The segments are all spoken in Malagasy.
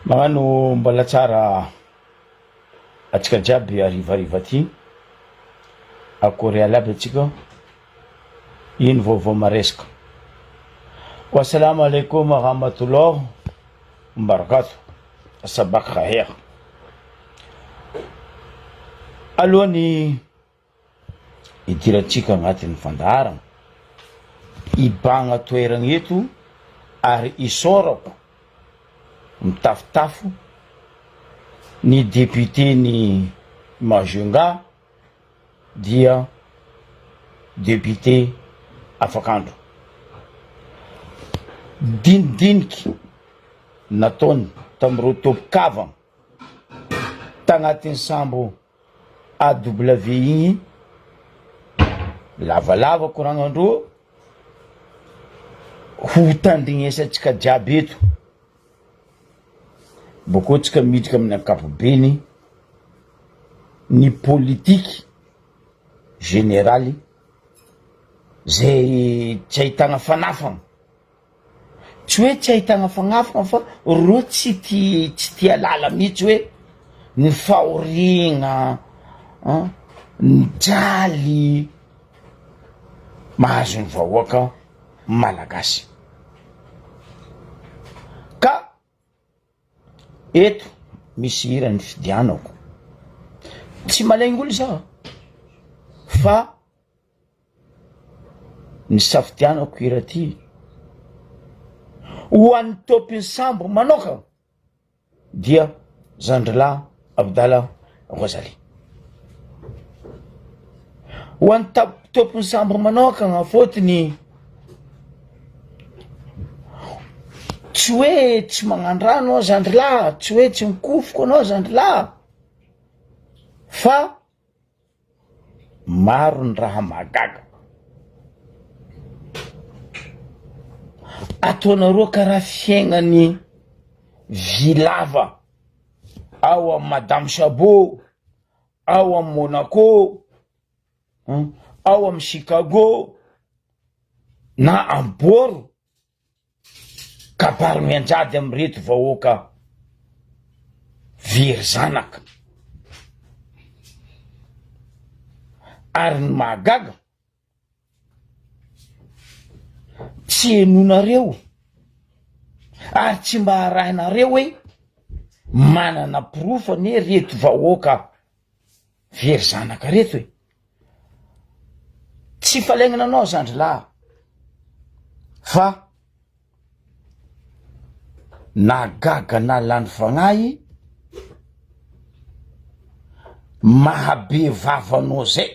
Magnano mbola tsara atsika jiaby harivariva ty, akory aly aby atsika, ino vaovao maresaka. Wassalamo alaikum warahmatullah wabarakato, sabak khair. Alohan'ny hidirantsika agnatin'ny fandaharana, hibahagna toeragna eto ary isaorako mitafotafo ny député ny Majunga dia député afakandro. Dinidiniky nataony tamin'ireo tompon-kavana tagnatin'ny sambo AW igny lavalava koragnandreo ho tandrignesantsika jiaby eto, bôkô tsika miditra amin'ny ankapobeny ny politiky generaly zay tsy ahitana fanafana. Tsy hoe tsy ahitana fagnafina fa reo tsy tia tsy tia lala mihitsy hoe ny fahoriagna an, ny jaly mahazo ny vahoaka malagasy ka eto misy hira nifidianako tsy malaigny olo za fa Nisafidianako hira ty ho an'ny tôpin'ny sambo manokana dia zandrilahy Abdala Rosalie. Ho an'ny tôpin'ny sambo manokana fôtony tsy hoe tsy magnandrano anao zandrilahy, tsy hoe tsy mikofoko anao zandrilahy fa Maro ny raha mahagaga. Ataonareo karaha fiaignan'ny vy lava ao am madame chabot, ao am Monaco, ao am Chicago na am Boro. Kabary mianjady amin'ireto vahoaka very zanaka. Ary ny mahagaga, tsy henonareo ary tsy mba arahinareo hoe manana porofo anie reto vahoaka very zanaka reto e. Tsy falainana anao zandry lahy fa nahagaga na lany fagnahy mahabe vava anao zay,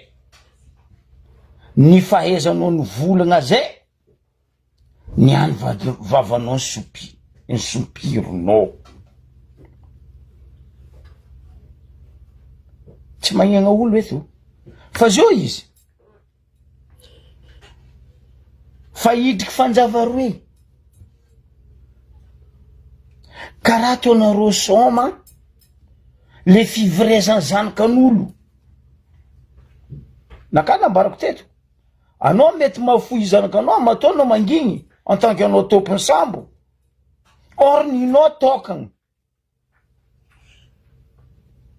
ny fahaizanao nivolagna zay. Ny any vavanao ny sopi- ny sopironao. Tsy magnegna olo eto fa zao izy fa hidriky fanjava roe karaha ataonareo sôma le fiverezan'ny zanakan'olo nakà nambarako teto. Anao mety mahafoy zanakanao matoa anao mangigny en tant que anao tompony sambo or ninao tokagna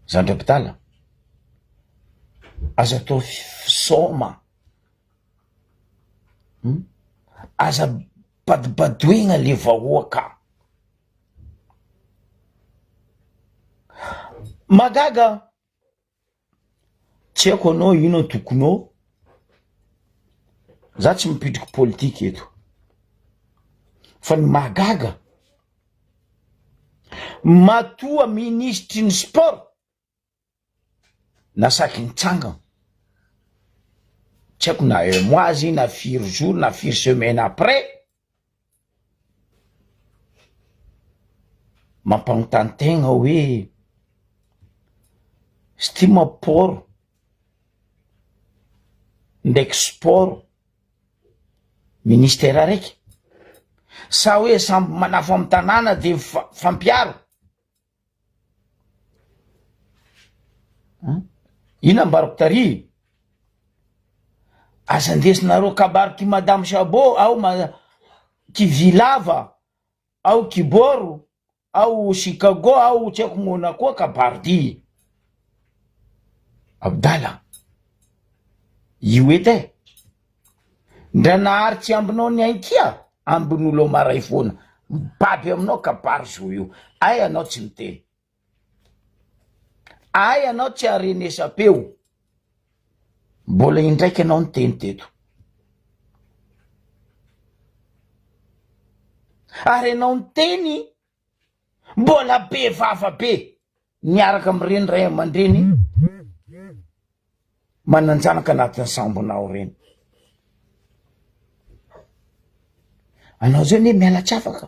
zandry abdala aza atao fisaoma hum aza badobadoegna le vahoaka mahagaga. Tsy haiko anao ino antokonao, za tsy mipidriky politika eto, fa ny mahagaga matoa minisitry ny sport nasaky nitsangana, tsy haiko na un mois izy na firy jours na firy semaine après, Mampanontany tegna hoe izy ty ma port ndraiky sport ministera raiky sa hoe samby manafo amy tanàna de mifampiaro? Ino ambarako tary? Aza andesinareo kabary ty madame chabot ao ma- kivy lava ao kiboro. Ao Chicago ao tsy haiko Monaco kabary ty. Abdala. Io edy e. Ndranahary tsy ambinao ny ainkia, ambin'olo maray foana. Mibaby aminao kabary zo io. Ay anao tsy miteny. Ay anao tsy arenesam-peo. Mbola indraiky anao niteny teto. Ary ianao niteny mbola be vava be miaraka amin'ireny ray aman-dreny manan-janaka anatin'ny sambonao ireny. Anao zay anie miala tsy afaka.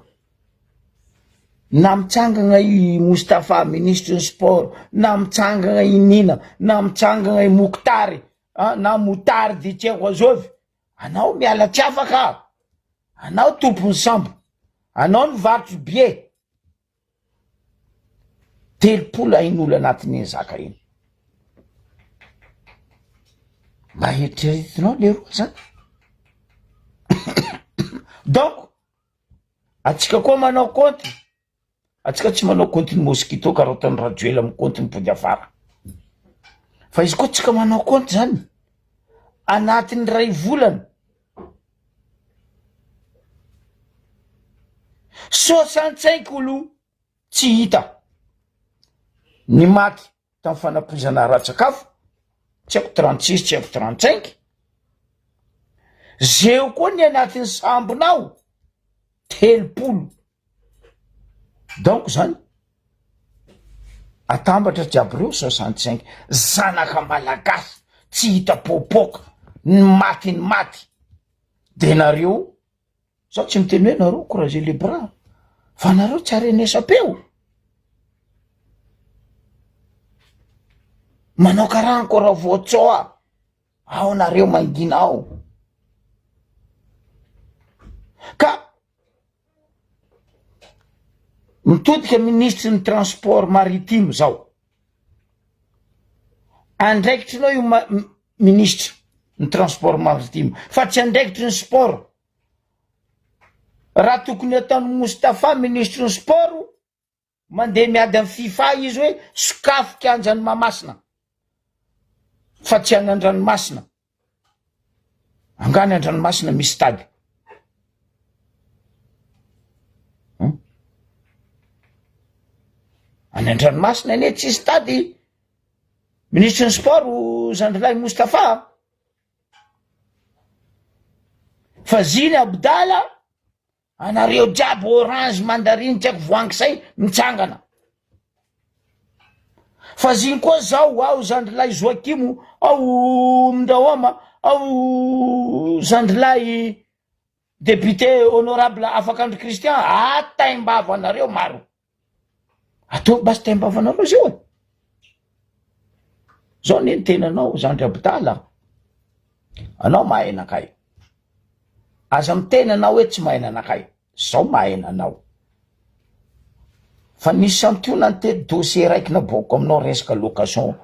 Na mitsangana i Moustapha minisitry ny sport, na mitsangana i Nina, na mitsangana i Mokotary, ah, na Moutardy tsy haiko azovy, anao miala tsy afaka, anao tompon'ny sambo, anao nivarotry billet, 30 ain'olo anatin'iny zaka iny. Mba eritreretinao leroa zany. Donc, Atsika koa manao kaonty, atsika tsy manao kaonty ny mosquito karaha ataon'i Rajoelina mikaonty mipody afara. Fa izy koa tsika manao kaonty zany, anatin'ny ray volana, 65 olo tsy hita ny maty tamin'ny fanapoizana ara-tsakafo, tsy haiko 36 tsy haiko 35, zeo koa ny anatin'ny sambonao 30, donc zany atambatra jiaby reo 65 zanaka malagasy tsy hita popoka, ny maty ny maty, de nareo Zaho tsy miteny hoe nareo croiser les bras fa nareo tsy arenesam-peo. Manao karaha ankora voatsoa ao nareo mangina ao. Ka mitodika minisitry ny transport maritime zao. Andraikitrinao io minisitra ny transport maritime fa tsy andraikitry ny sport. Raha tokony ataon'i Moustapha minisitry ny sport mandeha miady amin'ny FIFA izy hoe sokafo kianjan'i Mahamasina fa tsy any an-dranomasina. Angaha any an-dranomasina misy stade? Hum? Any an-dranomasina anie tsisy stade. Minisitry ny sport zandrilahy Moustapha. Fa ziny Abdala anareo jiaby orange mandarine tsy haiko voangy say mitsangana. Fa ziny koa zao ao zandrilahy Joakimo ao Mindrahoma ao zandrilahy député honorable Afakandro Christian ah taimbava anareo maro. Ataovy basy taimbavanareo zio e. Zao anie ny tenanao zandry Abdala. Anao mahay anakay. Aza miteny anao hoe tsy mahay nanakay. Zao mahay nanao. Fa nisy santionany teto dossier raiky naboako aminao resaka location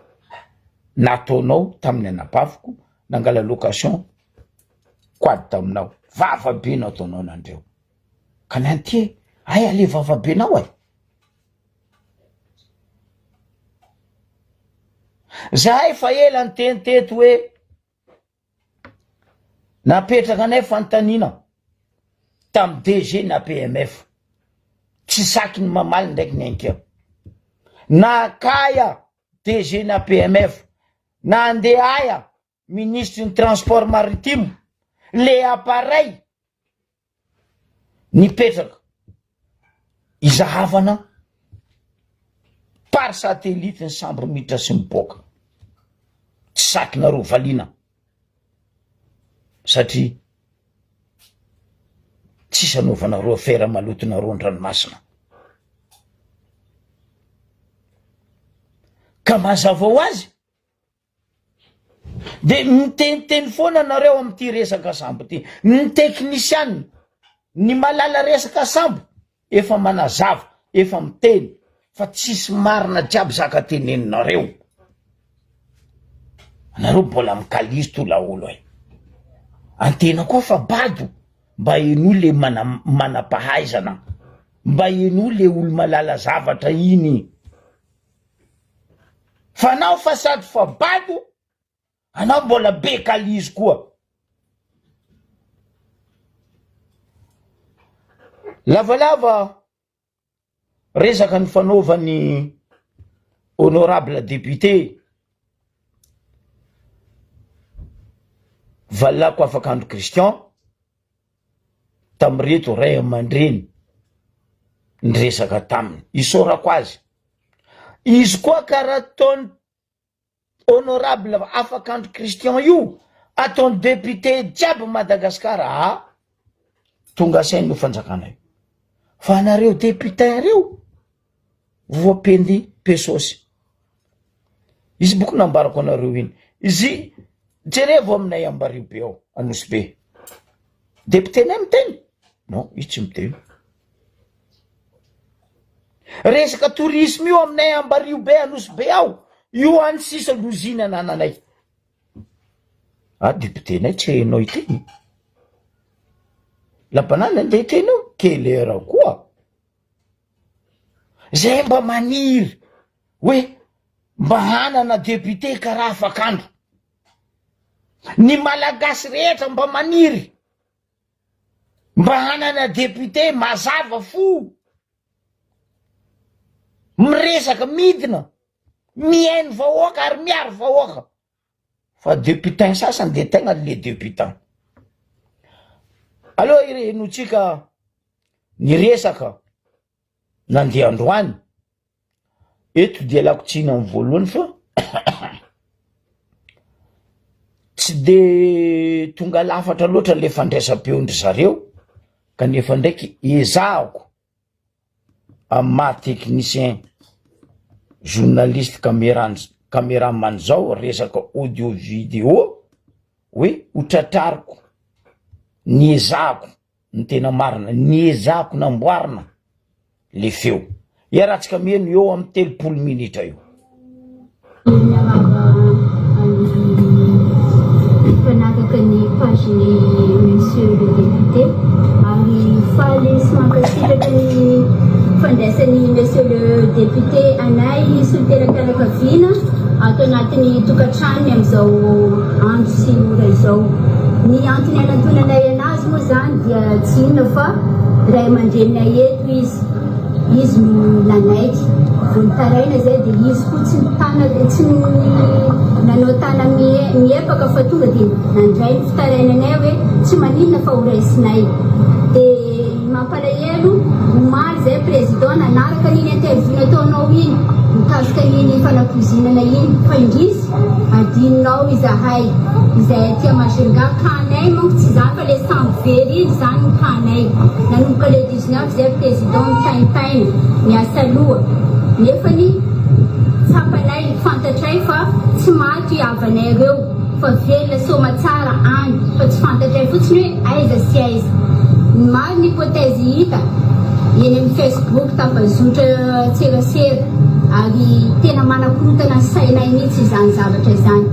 nataonao tamin'ny anabaviko nangala location quad taminao. Vava be nataonao nandreo. Ka ny anty aia le vavabenao e? Zahay fa ela niteny teto hoe napetraka anay fanontaniana tamin'ny DG na PMF tsy saky ny mamaly ndraiky ny ankia na kaya DG na PMF na andeha aia minisitry ny transport maritime le appareil nipetraka izahavana par satellite ny sambo miditra sy miboaka tsy sakinareo valiana satria tsisy anaovanareo afera malotonareo an-dranomasina ka mazava ho azy De miteniteny foana nareo amty resaka sambo ty, ny teknisiana, ny malala resaka sambo efa manazava, efa miteny fa tsisy marina jiaby zaka teneninareo, anareo mbola mikalizo to laolo e, antena koa fa bado mba henoy le mana- manam-pahaizana. Mba henoy le olo malala zavatra iny. Fa anao fa sady fa bado, anao mbola be kalizo koa. Lavalava resaka nifanaovan'ny honorable député Valilako Afakandro Christian tamin'ireto ray aman-dreny niresaka taminy. Isaorako azy. Izy koa karaha ataony Honorable Afakandro Christian io ataony député jiaby Madagascar aa tonga saina io fanjakana io fa anareo députin reo voapendy pesosy izy boko nambarako anareo iny izy jerevo aminay ambario be ao anosy be député nay miteny non izy tsy miteny Resaka tourisme io aminay Ambariho be Anosy be ao io any sisa lozina anananay. Ah député nay tsy hainao hiteny. La banane andeha hiteny io quelle heure koa. Zay mba maniry hoe mba hanana député karaha afakandro. Ny malagasy rehetra mba maniry Mba hanana député mazava fo, miresaka, midina, mihaino vahoaka ary miaro vahoaka. Fa députin sasany de tegna le députin. Aleo henotsika ny resaka nandeha androany. Eto dia ialako tsiny amin'ny voalohany fa tsy de tonga lafatra loatra le fandraisam-peon-dry zareo kanefa ndraiky ezahako amin'ny maha technicien journaliste caméra- cameraman zao resaka audio vidéo hoe ho tratrariko ny ezahako Ny tena marina, niezahako namboarina le feo. Iarahantsika miheno eo amin'ny 30 minitra eo. Miarahaba an'ny mpanaraka ny page-n'ny Monsieur le député ary faly sy mankasitraka ny fandraisan'ny Monsieur le député anay solontenam-pianakaviana ato anatin'ny tokantranony amin'izao andro sy ora izao. Ny antony anantonanay anazy moa izany dia tsy inona fa ray aman-dreninay eto izy, izy no nanaiky, vao nitaraina izay dia izy koa tsy nitana, tsy nanao tana miepaka fa tonga dia nandray ny fitarainanay hoe tsy maninona fa ho raisinay. Dia ny mampalahelo, omaly izay président nanaraka an'iny interview nataonao iny mikasika an'iny fanapoizinana iny fa indrisy, Adinonao izahay izay aty Majunga, cas-nay manko tsy izany fa le sambo very iny izany ny cas-nay. Nanomboka le 19 izay président mitaintaina, miasa loha. Nefany tsapanay, fantatray fa tsy maty havanay ireo fa velona soamatsara any fa tsy fantatray fotsiny hoe aiza sy aiza. Maro ny hypothèse hita eny amin'ny Facebook, tambazotra tserasera ary tena manakorontana ny sainay mihitsy izany zavatra izany.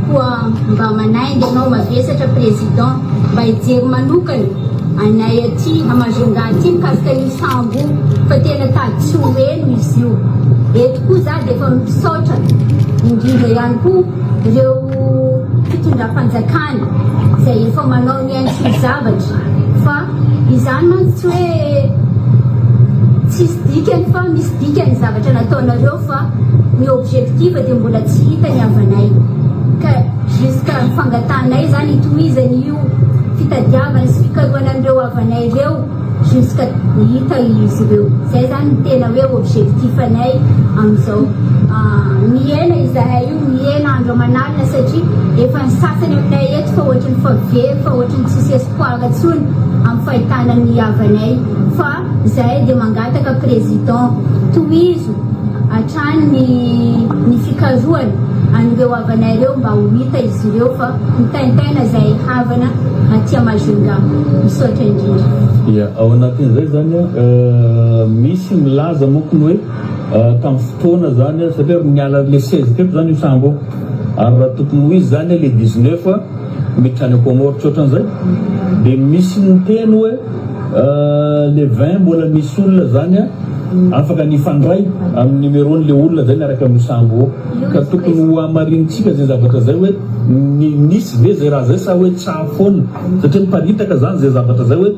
Koa mba manainga anao mavesatra Président mba hijery manokana anay aty à Majunga aty mikasika an'io sambo io fa tena tady tsy ho heno izy io. Eto koa za dia efa misaotra indrindra ihany koa ireo fitondram-panjakana izay efa manao ny ainy sy ny zavatra fa izany mantsy tsy hoe tsisy dikany fa misy dikany ny zavatra nataonareo fa ny objectif dia mbola tsy hita ny havanay ka jusqu'à ny fangatahanay izany hitohizany io fitadiavana sy fikarohana an'ireo havanay ireo jusqu'à hita izy ireo. Izay izany no tena hoe objectif anay amin'izao. Mihena izahay io, mihena andro aman'alina satria efa ny sasany aminay eto fa ohatry ny fa very, fa ohatry ny tsisy espoir intsony amin'ny fahitana ny havanay. Fa izahay dia mangataka président, tohizo hatrany ny ny fikarohana an'ireo havanay ireo mba ho hita izy ireo fa mitaintaina izahay havana aty Majunga. Misaotra indrindra. Ya, ao anatin'izay zany misy milaza manko ny hoe tamin'ny fotoana zany satria niala le 16 teto zany io sambo io ary raha tokony ho izy zany le 19 miditra any Comores tsy ohatran'izay dia misy niteny hoe. Le 20 mbola misy olona zany afaka nifandray amin'ny numéro n'le olona zay miaraka amin'io sambo io. Ka tokony ho hamarinintsika zay zavatra zay hoe nisy ve zay raha zay sa hoe tsaho foana satria miparitaka zany zay zavatra zay hoe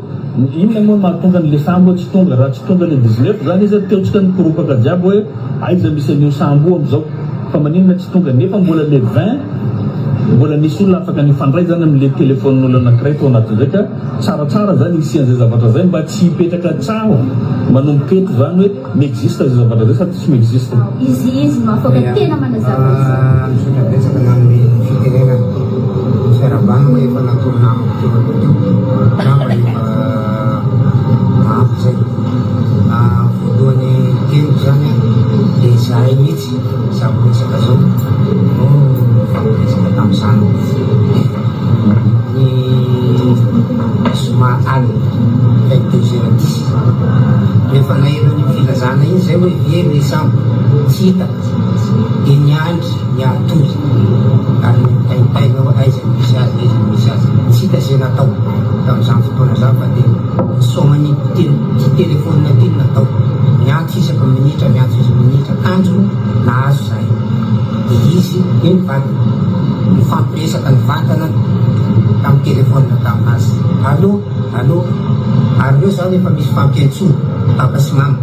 inona moa mahatonga an'le sambo tsy tonga raha tsy tonga le 19 zany izy teo tsika nikoropaka jiaby hoe aiza misy an'io sambo io amizao fa maninona tsy tonga nefa mbola le 20 mbola nisy olona afaka nifandray zany amle telephone-n'olona anakiray tao anatin'izay ka Tsaratsara zany hisian'izay zavatra zay mba tsy hipetraka tsaho manomboka eto zany hoe mi-existe zay zavatra zay sa tsy mi-existe. Izy izy no afaka tena manazava izany. Misaotra betsaka nanome ny fitenenana. Ny fiarahabana moa efa nataon'ny namako teo aloha teo, angamba efa ampy izay. Voalohany teniko izany an, dia izahay mihitsy, izaho miresaka izao no nifampiresaka tamin'izany. Ny zoma alina, 22 heures dix, rehefa naheno an'iny filazana iny izay hoe very ny sambo, tsy hita, dia niandry ny hatory ary nitaintaina hoe aiza no misy azy, aiza no misy azy. Tsy hita izay natao tamin'izany fotoana izany fa dia nisaoma an'ity telefaonina ity no natao. Niantso isaky ny minitra, niantso isaky ny minitra, kanjo nahazo izahay. Dia izy, iny vadiny, nifampiresaka nivantana tamin'ny telefaonina tamin'azy. Allô, allô, ary ireo izany efa misy fampiantsoana, papa sy mama.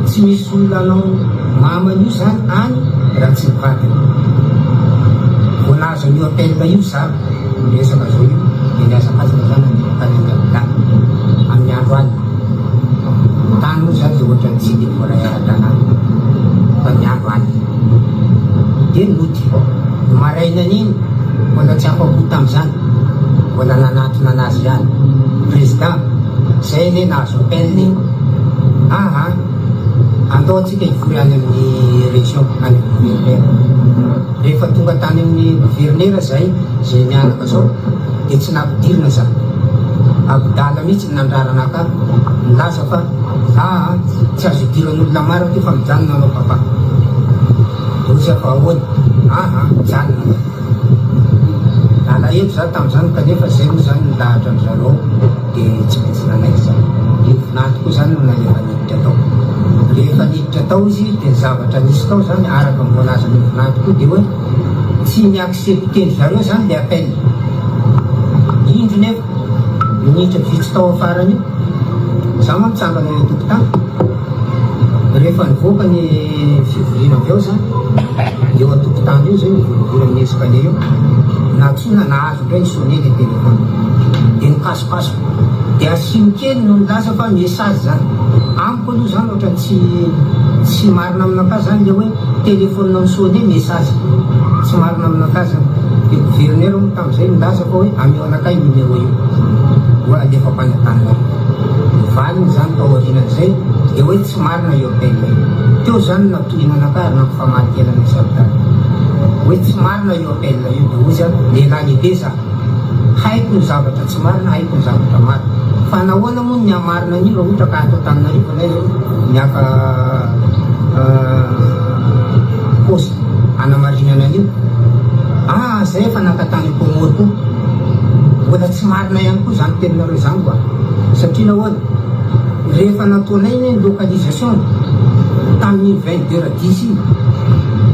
Tsy misy olona hanao mama an'io izany any raha tsy ny vadiny. Vao nahazo an'io appel io za, miresaka zao io, dia nihazakazaka za nandeha nankany amin'ny Abdà, amin'ny andro alina. Tany moa izany dia ohatran'ny tsy dia voaray ara-dalàna, fa ny andro alina. Dia nody. Ny marainan'iny, mbola tsy afa-po tamin'izany, mbola nanatona an'azy ihany. Président, zay anie nahazo appel e! Aa, andao antsika hivory any amin'ny région, any amin'ny gouverneur. Rehefa tonga tany amin'ny gouverneur zahay, zay mianaka zao, dia tsy nampidirina za. Abdala mihitsy no nandrara anakahy, nilaza fa aa, tsy azo idiran'olona maro aty fa mijanona anao papa. Doza fa ahoana? Aa mijanona aloha. Nalahelo za tamin'izany kanefa zay moa zany ny lahatra ndry zareo ao de tsy maintsy nanaiky za. Ny vinanto koa zany no nalefa niditra tao. Rehefa niditra tao izy de ny zavatra nisy tao zany araka ny voalazan'io vinanto koa de hoe tsy ni-accepter-ndry zareo zany le appel. Indro nefa minitra vitsy tao afaran'io za moa mitsangana eo an-tokotany rehefa nivoaka ny fivoriana avy ao zany, eo an-tokotany eo zay mivorivory amin'ny escalier eo, nantsoina nahazo indray ni-sonner le téléphone, dia nikasokasoka, dia asimo kely no nilaza fa message zany, amiko aloha zany ohatran'ny tsy tsy marina aminakahy zany le hoe téléphone mi-sonner message, tsy marina aminakahy zany, dia gouverneur moa tamin'izay nilaza fa hoe ameo anakahy io numéro io, hoe alefako any Antananarivo, ny valiny zany tao aorianan'izay dia hoe tsy marina io appel io. Teo zany no natohina anakahy ary nampifamaly kely anay samy tany. Hoe tsy marina io appel io dia hoy za, lehilahy lehibe za. Haiko ny zavatra tsy marina, haiko ny zavatra marina. Fa nahoana moa no mihamarina an'io raha ohatra ka ato Antananarivo anay zao miaka poste hanamarinana an'io. Ah zay efa naka tany Comores koa. Mbola tsy marina ihany koa zany teninareo zany koa. Satria nahoana? Rehefa nataonay anie ny localisation tamin'iny 22 heures dix iny,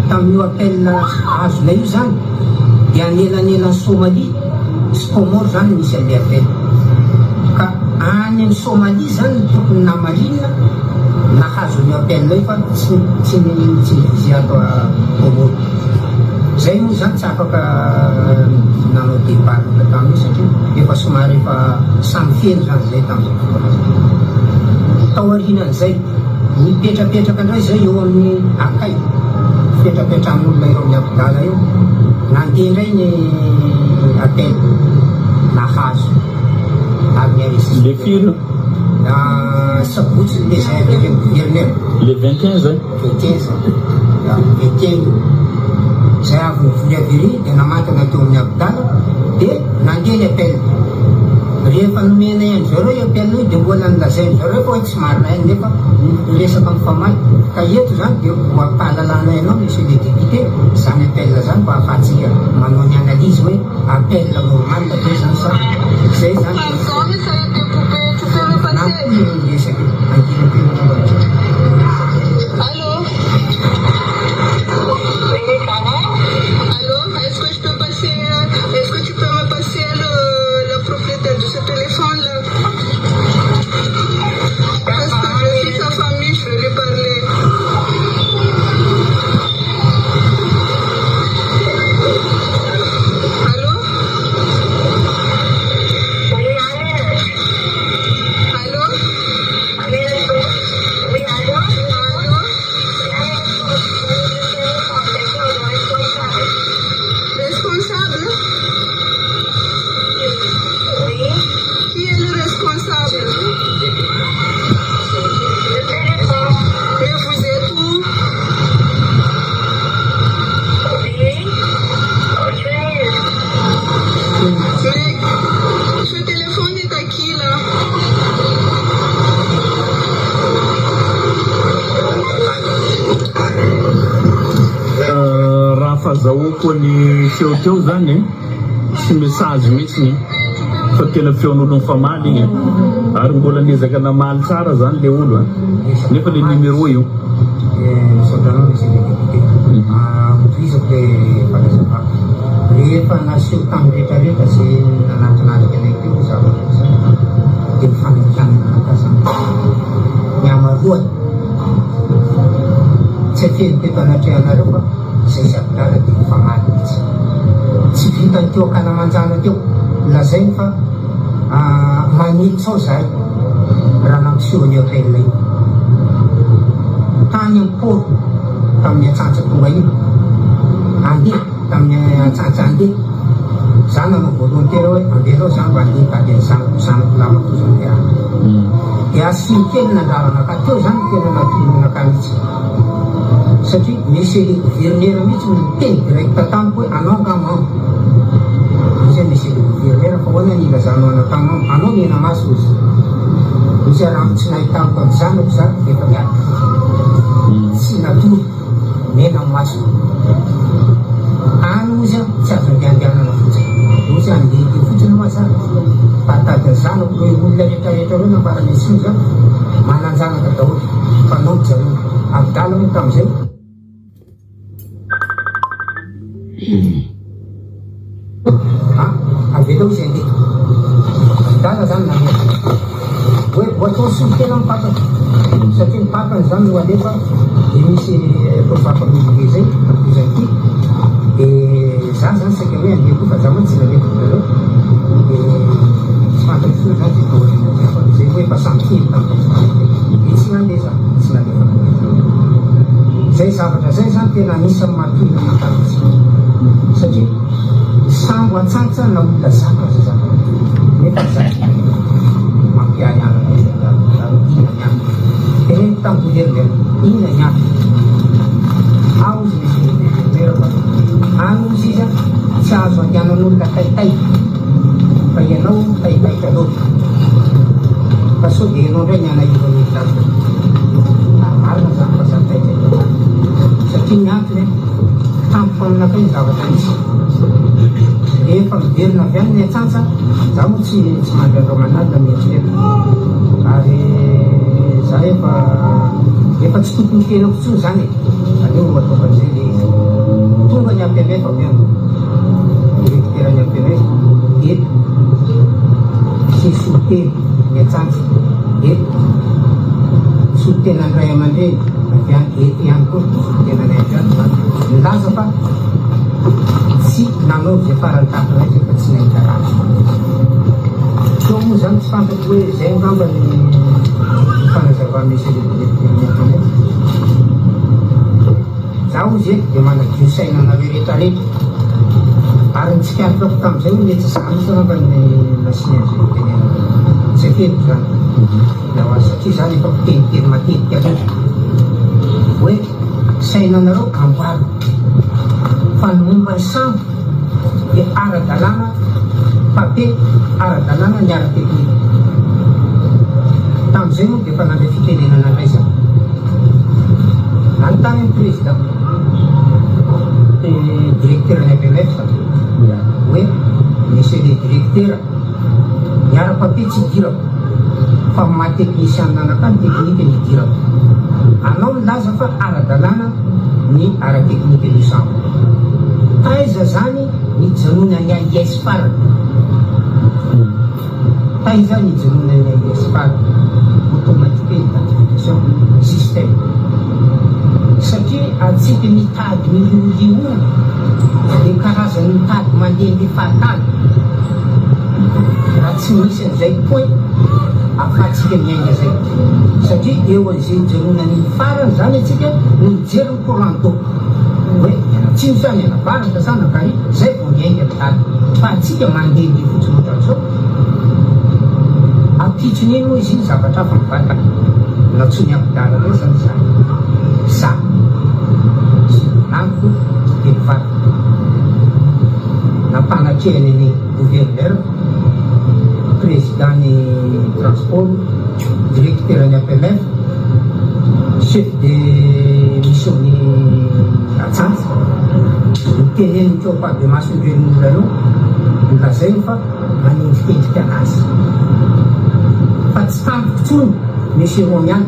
tamin'io appel azonay io zany dia anelanelan'i Somalie sy Comores zany no nisy an'ilay appel. Ka any amin'i Somalie zany no tokony namarinina nahazo an'io appel io fa tsy tsy tsy ni-viser ato Comores. Zay moa zany tsy afaka nanao débat loatra tamin'io satria efa somary efa samy feno zany zay tamin'izay fotoana zay. Taorianan'izay, nipetrapetraka indray zay eo amin'ny akay, fipetrapetrahan'olona eo amin'ny Abdala eo, nandeha indray ny appel nahazo ary ni-enregistré. Le firy? Sabotsy le zay avy ery amin'ny gouverneur. Le 21 zay? 21 21 io. Zay avy nivory avy ery dia namantana teo amin'ny Abdala dia nandeha ny appel. Rehefa nomenay an-dry zareo io appel io dia mbola nolazain-dry zareo fa hoe tsy marina ihany nefa niresaka mifamaly. Ka eto izany dia ho ampahalalanay anao Monsieur le député izany appel izany mba ahafahantsika manao ny analyse hoe appel normal ve izany sa izay izany dia. io miresaka io, angilam-peo angamba. Allô Allô Est-ce que je peux passer Est-ce que tu peux me passer le, la propriétaire de ce téléphone là Parce que je suis sa famille, je veux lui parler. Allô Allô Allô Responsable Qui est le responsable Mais vous êtes où? Mais ce téléphone est à qui là? Raha fazahoako ny feo teo zany tsy message mihitsy fa tena feon'olo mifamaly igny ary mbola niezaka namaly tsara zany le olo nefa le numéro io. Misaotra anao Monsieur le député. Hotohizako le fanazavako. Rehefa naseho tamin'ny rehetrarehetra zay nanatrinarika anay teo zavatra zay dia mifanentanana anakahy zany. Ny hamaroany tsy afeniko eto anatrehanareo fa izay zavdala dia mifamaly mihitsy. Tsy vitan'ny teo ankalamanjana teo. Lazainy fa manitsy ao zahay raha nampiseho an'io appel io. Tany amin'ny port tamin'ny antsantsa tonga iny. Andeha tamin'ny antsantsa andeha. Za nanao volontaire hoe avelao za mba andeha hitady an'ny zanako, zanako lamako zany dia any. Dia asio kely nandrarana ka teo zany tena natolonaka mihitsy. Satria monsieur le gouverneur mihitsy no niteny direct tamiko hoe anao nga mamo. Hoy izy monsieur le gouverneur fa ahoana ny ilazanao anakahy mamo, anao mena maso hoy izy. Hoy izy raha tsy nahitako ny zanako za efa miady tsy natory mena ny masoko. Any hoy izy tsy azo andehandehanana fotsiny. Hoy izy andeha ety fotsiny hoa za fa hitady ny zanako ireo olona rehetra rehetra ireo nambaran'i Atsimo zany manan-janaka daholo fa anao mijanona. Adala moa tamin'izay. A, avelao izy handeha. Adala zany namerina. Hoe ho atao solontena ny papany. Satria ny papany zany no alefa dia misy atao papa millier zay, ankoatr'izay ity. Dia za zany saika hoe handeha koa fa za mantsy tsy nalefako nareo. Dia tsy fantatro intsony zany zay tao aoriana zay fa zay hoe efa samy kely tamin'izay fotoana izay. Dia tsy nandeha za, tsy nalefako. Zay zavatra zay zany tena anisan'ny mahatonga ny ankavitsiana. Satria sambo antsantsa na olona zaka aza zany. Nefa za mampiahy anana izy ary inona ny antony. Teneniko tamin'ny gouverneur, inona ny antony. Ao izy monsieur le gouverneur fa any ozy izy tsy azo andehanan'olona taitay fa ianao taitaitra loatra. Fa sao dia ianao indray ny anahirana eny lalana. Ary marina zany fa za taitra eny lalana. Satria ny antony tampoka aminakay ny zavatra nisy. Rehefa miverina avy any ny antsantsa, za moa tsy tsy mandry andro aman'alina mieritreritra. Ary za efa efa tsy tompon'ny tenako intsony zany e. Aleo ataoko an'izay le izy. Tonga ny APMF avy eo. Directeur ny APMF eto. Sy solontena ny antsantsa eto. Solontenan'ny ray aman-dreny avy any eto ihany koa solontenanay avy any zany. Nilaza fa tsy nanao izay farany takonay zay fa tsy nahita ratsy. Teo moa zany tsy fantatro hoe zay angamba ny fanazavan'i monsieur le directeur ny APMF. Za hozy eto dia manadio saina anareo rehetra rehetra. Ary ny tsikaritrako tamin'izay hoe mety za mihitsy angamba ny nasiany an'izay fitenenana izay. Tsy afeniko zany. Raha satria za efa mpiteniteny matetika loatra. Hoe sainanareo amboarina. Fa ny momba ny sambo dia ara-dalàna papier, ara-dalàna ny ara-teknika. Tamin'izay moa dia efa nandray fitenenana indray za. Nanontany ny président, directeur ny APMF, hoe monsieur le directeur, Ny ara-papier tsy idirako. Fa amin'ny maha teknisianina anakahy ny teknika no idirako. Anao milaza fa ara-dalàna ny ara-teknika io sambo. Taiza zany nijanonan'ny AIS farany? Taiza nijanonan'ny AIS farany? Automatique identification système. Satria antsika mitady milioulioa dia karazan'ny mitady mandehandeha fahatany. Raha tsy misy an'izay point ahafahantsika miainga zay. Satria eo an'izay ijanonan'iny farany zany antsika no mijery ny courant d'eau. Hoe mianatsimo sa mianavaratra sa nankary, zay vao miainga mitady. Fa antsika mandehandeha fotsiny ohatran'izao. Ampitson'iny moa izy iny zavatra hafa mivantana. Nantsoin'i Abdala indray zany za. Za. Sy ny namako dia nivadika. Nampanatrehany ny gouverneur. Président ny transport, directeur ny APMF, chef de mission ny Atsantsa, niteneniny teo ampahabemason'ireny olona ireo, nolazainy fa manendrikendrika anazy fa tsy tampoka intsony Monsieur Romiana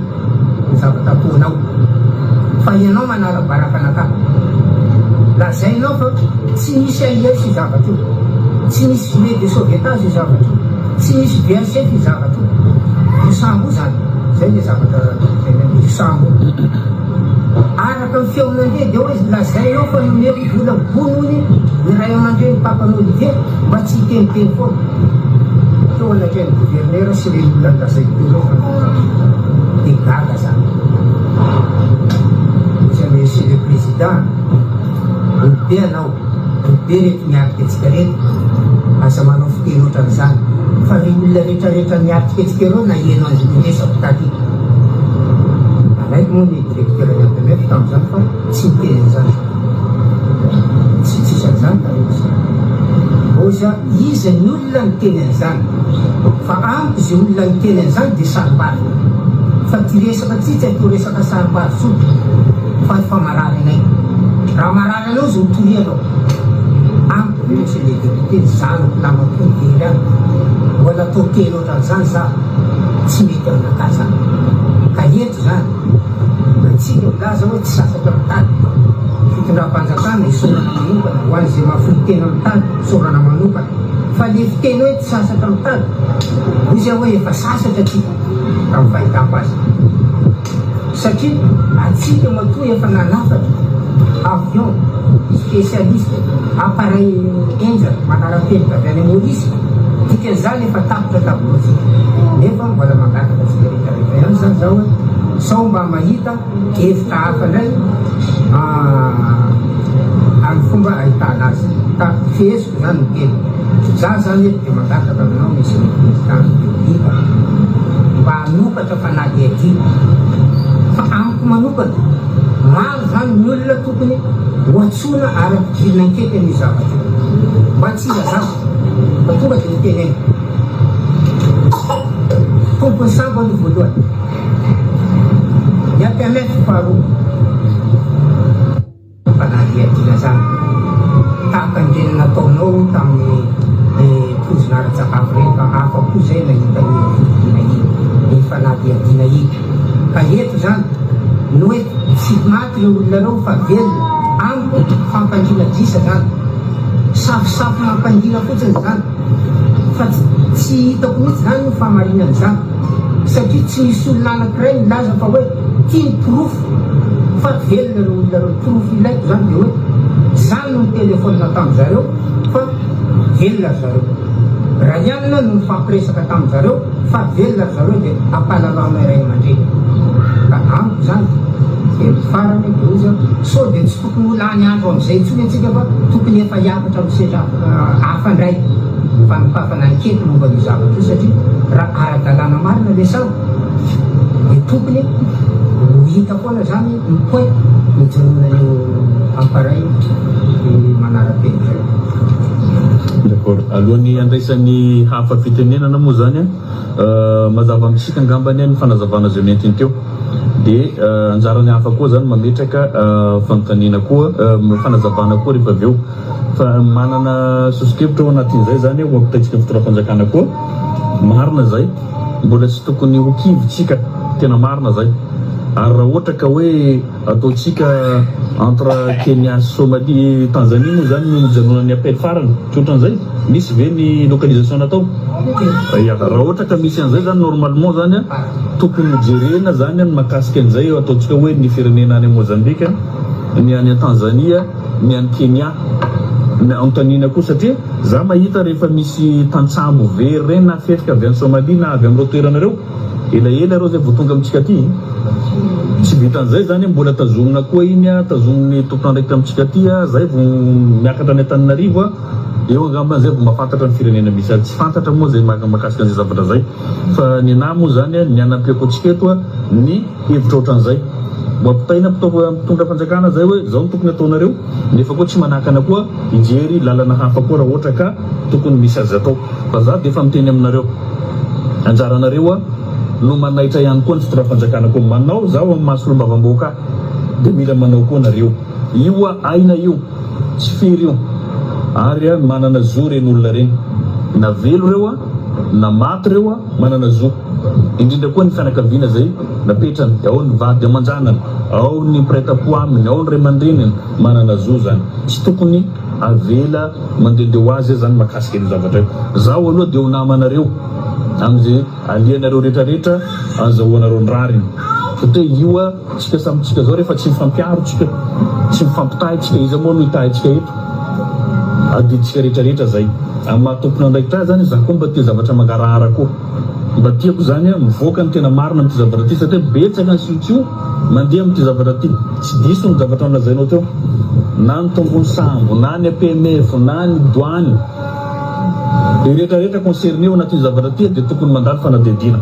ny zavatra ataonao fa ianao manala baraka anakahy. Lazainao fa tsy misy AIS io zavatra io. Tsy misy gilet de sauvetage io zavatra io. Tsy misy VHF io zavatra io. Io sambo io zany. Zay le zavatra lazainao. Io sambo io. Araka ny feo nandeha dia hoe lazainao fa nomeko vola bonony ny ray aman-dreny papan'i Olivier mba tsy hiteniteny foana. Teo anatrehan'ny gouverneur sy ireny olona nolazaiko teo ireo fa dia gaga za. Monsieur Monsieur le Président, olobe anao. Be reto miatrika antsika reto, aza manao fiteny otran'izany fa re olona rehetra rehetra miatrika antsika ireo naheno an'iny resako taty. Nanaiky moa ny directeur ny APMF tamin'izany fa tsy niteny an'izany. Tsy tsisy an'izany tary izy. Oza iza ny olona niteny an'izany? Fa amiko izay olona niteny an'izany dia sarimbary. Fa ty resaka ty tsy atao resaka sarimbary tsony fa efa marary anay. Raha marary Anao zao mitoria anao amiko ve monsieur le député ny zanako namako iny very any mbola atao teny otran'izany za tsy mety aminakahy zany ka eto zany antsika milaza hoe tsy sasatra mitady fitondram-panjakana isaorana manokana ho an'izay mahafoy tena mitady isaorana manokana fa le fiteny hoe tsy sasatra mitady hoy zay hoe efa sasatra tsika tamin'ny fahitako azy. Satria antsika matoa efa nanafatra avion spécialiste, appareil henjana manara-penitra avy any Maurice, dikan'izany efa tapitra tableau tsika. Nefa mbola mangataka antsika rehetra rehetra ihany zany zaho hoe sao mba mahita hevitra hafa indray amin'ny fomba ahitana azy. Ka feheziko zany ny teny. Za zany eto dia mangataka aminao Monsieur le Président ny République mba hanokatra fanadihadiana fa amiko manokana maro zany ny olona tokony ho antsoina ary ampidirina ankety amin'io zavatra io mba tsy hilazako fa tonga dia ho teneniko tompon'ny sambo aloha voalohany ny APMF faharoa. Fanadihadiana zany. Tahaka an'ireny nataonao tamin'ny poizina ara-tsakafo ireny fa afa-po zay nahita iny fodiana iny, iny fanadihadiana iny. Ka eto zany ny hoe tsy maty ireo olona ireo fa velona, amiko fampangina gisa zany. Safosafo mampangina fotsiny zany fa tsy hitako mihitsy zany ny fahamarinan'izany satria tsy misy olona anakiray milaza fa hoe ity ny porofo Fa velona ireo olona ireo. Ny porofo ilaiko izany dia hoe za no nitelefaonina tamin zareo fa velona ry zareo. Rayan no nifampiresaka tamin zareo fa velona ry zareo dia ampahalalao anay ray aman-dreny. Ka amiko izany dia ny farany dia hoy izy sao dia tsy tokony ho lany andro amin'izay intsony antsika fa tokony efa hiakatra amin'ny sehatra hafa indray ny fanokafana ankety momba an'io zavatra io satria raha ara-dalàna marina ilay sambo Dia tokony ho hita foana zany ny point nijanonan'io appareil manara-penitra io. D'accord. Alohan'ny handraisan'ny hafa fitenenana moa zany an, mazava amintsika angambany ny fanazavana izay nentiny teo. Dia anjaran'ny hafa koa zany mametraka fanontaniana koa, fanazavana koa rehefa avy eo. Fa manana soso-kevitra ao anatin'izay zany ho ampitaintsika fitondram-panjakana koa. Marina izay. Mbola tsy tokony ho kivy tsika, tena marina zay. Ary raha ohatra ka hoe ataontsika entre Kenya sy Somalie, Tanzanie moa zany no nijanonan'ny appel farany, tsy ohatran'izay? Misy ve ny localisation natao? Ya, raha ohatra ka misy an'izay zany normalement zany an, tokony ho jerena zany ny mahakasika an'izay ataontsika hoe ny firenena any Mozambique, ny any Tanzania, ny any Kenya. Ny anontaniana koa satria za mahita rehefa misy tantsambo very reny na fefika avy any Somalie na avy amin'ireo toerana ireo, elaela ireo zay vao tonga amintsika aty. Tsy vitan'izay zany mbola tazomina koa iny, tazomin'ny tompon'andraikitra amintsika aty, zay vao miakatra any Antananarivo, eo angambany zay vao mahafantatra ny firenena misy azy. Tsy fantatra moa zay mahakasika an'izay zavatra zay fa ny anahy moa zany ny anampiako antsika eto ny hevitra ohatran'izay. Mba ampitaina mpitondra fanjakana zay hoe zao no tokony ataonareo nefa koa tsy manakana koa hijery lalana hafa koa raha ohatra ka tokony misy azy atao. Fa za dia efa miteny aminareo anjaranareo a no manaitra ihany koa ny fitondram-panjakana koa manao zaho amin'ny maha solombavambahoaka ahy dia mila manao koa nareo. Io a aina io tsy firy io ary a manana zo reny olona reny na velo reo a na maty reo a manana zo. Indrindra koa ny fianakaviana izay napetrany, ao ny vady aman-janany, ao ny mpiray tampo aminy, ao ny ray aman-dreniny, manana zo izany. Tsy tokony avela mandehandeha ho azy izany mahakasika an'io zavatra io. Zaho aloha dia ho namanareo amin'izay alehanareo rehetrarehetra azahoanareo ny rariny. Satria io tsika samy tsika zao rehefa tsy mifampiaro tsika, tsy mifampitahy tsika, iza moa no hitahy antsika eto? Adidintsika rehetrarehetra zay. Amin'ny maha tompon'andraikitra ahy zany, za koa mba tia zavatra mangarahara koa. Mba tiako zany mivoaka ny tena marina amin'ity zavatra ity satria betsaka ny siotsio mandeha amin'ity zavatra ity. Tsy diso ny zavatra nolazainao teo. Na ny tombony sambo, na ny APMF, na ny douane. Ireo rehetrarehetra concerné ao anatin'io zavatra ity dia tokony mandalo fanadihadiana.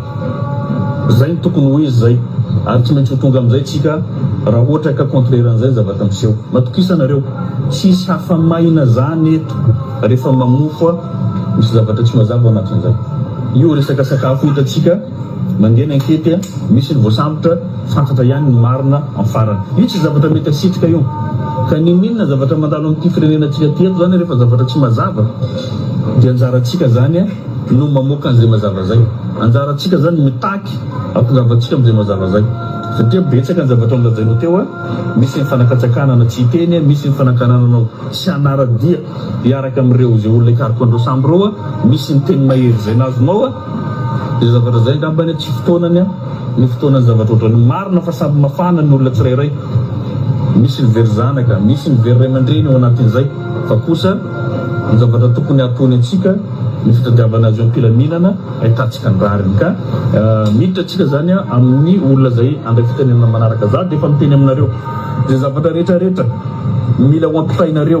Zay no tokony ho izy zay. Ary tsy maintsy ho tonga amin'izay tsika raha ohatra ka contraire an'izay ny zavatra miseho. Matokisa nareo. Tsisy hafa-maina zany eto rehefa mamofo misy zavatra tsy mazava ao anatin'izay. Io resaka sakafo io hitantsika mandeha ny ankety misy ny voasambotra fantatra ihany ny marina amin'ny farany. Io tsy zavatra mety asitrika io. Ka n'inon'inona zavatra mandalo amin'ity firenenantsika ity eto zany rehefa zavatra tsy mazava dia anjarantsika zany no mamoaka an'izay mazava zay. Anjarantsika zany mitaky hatongavantsika amin'izay mazava zay. Satria betsaka ny zavatra nolazainao teo, misy ny fanakatsakanana tsy hiteny, misy ny fanakanananao tsy hanara-dia hiaraka amin'ireo izay olona hikaroka an'ireo sambo ireo, misy ny teny mahery izay nazonao, izay zavatra izay angamba anie tsy fotoanany ny fotoanan'ny zavatra ohatran'io. Marina fa samy mafana ny olona tsirairay, misy ny very zanaka, misy ny very ray aman-dreny ao anatin'izay, fa kosa ny zavatra tokony hatony antsika ny fitadiavana azy io am-pilaminana ahitantsika ny rariny. Ka miditra antsika izany amin'ny olona izay handray fitenenana manaraka. Za dia efa miteny aminareo izay zavatra rehetra rehetra mila ho ampitainareo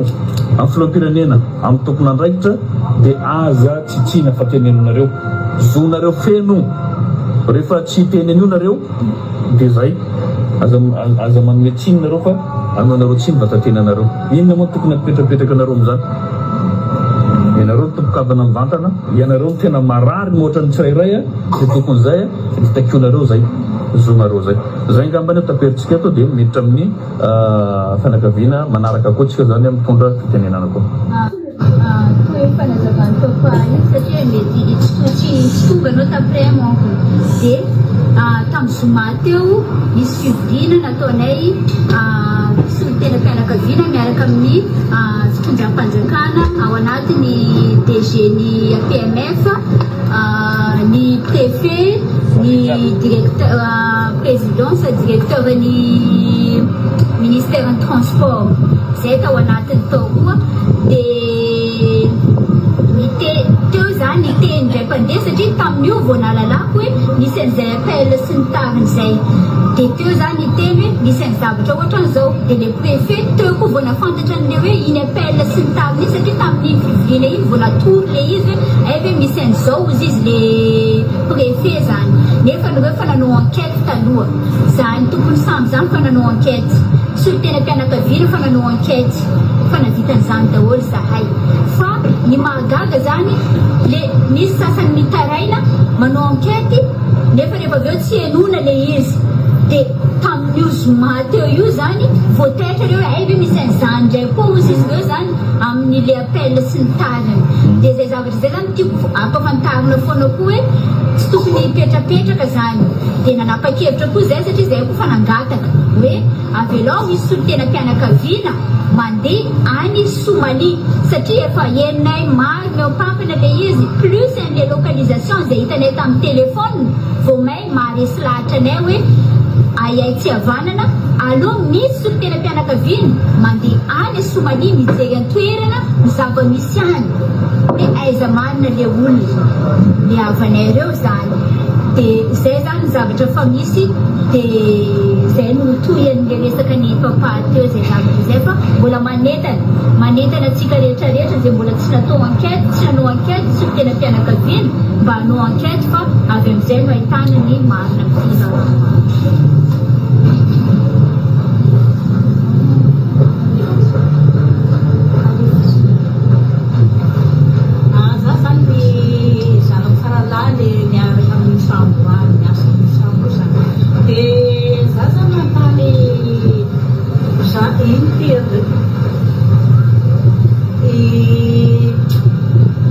amin'ny filoham-pirenena, amin'ny tompon'andraikitra dia aza tsitsiana fa teneninareo. Zonareo feno rehefa tsy hiteny an'io nareo dia zay. Aza aza manome tsiny nareo fa anaonareo tsiny vatatenanareo. Inona moa no tokony hampipetrapetraka anareo amin'izany? Ianareo no tompon-kavana mivantana, ianareo no tena marary mihoatra ny tsirairay dia tokony zay dia takionareo zay zonareo zay. Zay angambany taperintsika eto dia miditra amin'ny fianakaviana manaraka koa tsika zany mitondra fitenenana koa. Toy ny fanazavan'i Papa iny satria mety tsy tsy tonga anao taprès manko dia tamin'ny zoma teo nisy fivoriana nataonay solontenam-pianakaviana miaraka amin'ny fitondram-panjakana ao anatin'ny DG ny APMF ny préfet ny directeur président sa directeur ny ministère ny transport zay tao anatiny tao koa de nite teo zany niteny indray mpandeha satria tamin'io vao nahalalako hoe nisy an'izay appel sy ny tariny zay de teo zany niteny hoe nisy any zavatra ohatran'izao de le préfet teo koa vao nafantatra an'le hoe iny appel sy ny tariny iny satria tamin'iny fivoriana iny vao natoro le izy hoe ay ve misy an'izao ozy izy le préfet zany nefa nareo efa nanao enquête taloha zany tompony sambo zany fa nanao enquête solontenam-pianakaviana fa nanao enquête fa navita an'izany daholo zahay fa ny mahagaga zany le misy sasany mitaraina manao enquête nefa rehefa avy eo tsy henoina le izy. Dia tamin'io zoma teo io izany vao taitra ireo hoe hay ve misy an'izany indray koa hozy izy ireo izany amin'ilay appel sy ny tariny. Dia izay zavatra izay izany tiako ampafantarina foana koa hoe tsy tokony hipetrapetraka izany. Dia nanapa-kevitra koa izahay satria izahay koa efa nangataka hoe avelao hisy solontenam-pianakaviana mandeha any Somalie satria efa henonay maro mihoampampana ilay izy plus an'ilay localisation izay hitanay tamin'ny téléphone vao may maharesy lahatra anay hoe ahiahy tsy havanana, aleo misy solontenam-pianakaviana mandeha any Somalie mijery an-toerana ny zava-misy any hoe aiza marina le olona, le havanay ireo izany, de izay izany ny zavatra fa misy de izay no tohian'le resaka ny papa teo izay zavatra izay fa mbola manentana, manentana antsika rehetra rehetra izay mbola tsy natao enquête, tsy nanao enquête solontenam-pianakaviana mba hanao enquête fa avy amin'izay no ahitana ny marina amin'ity raharaha ity. Za zany ny zanako faralahy le miaraka amin'io sambo any miasa amin'io sambo io zany de za zany nanontany za ino ty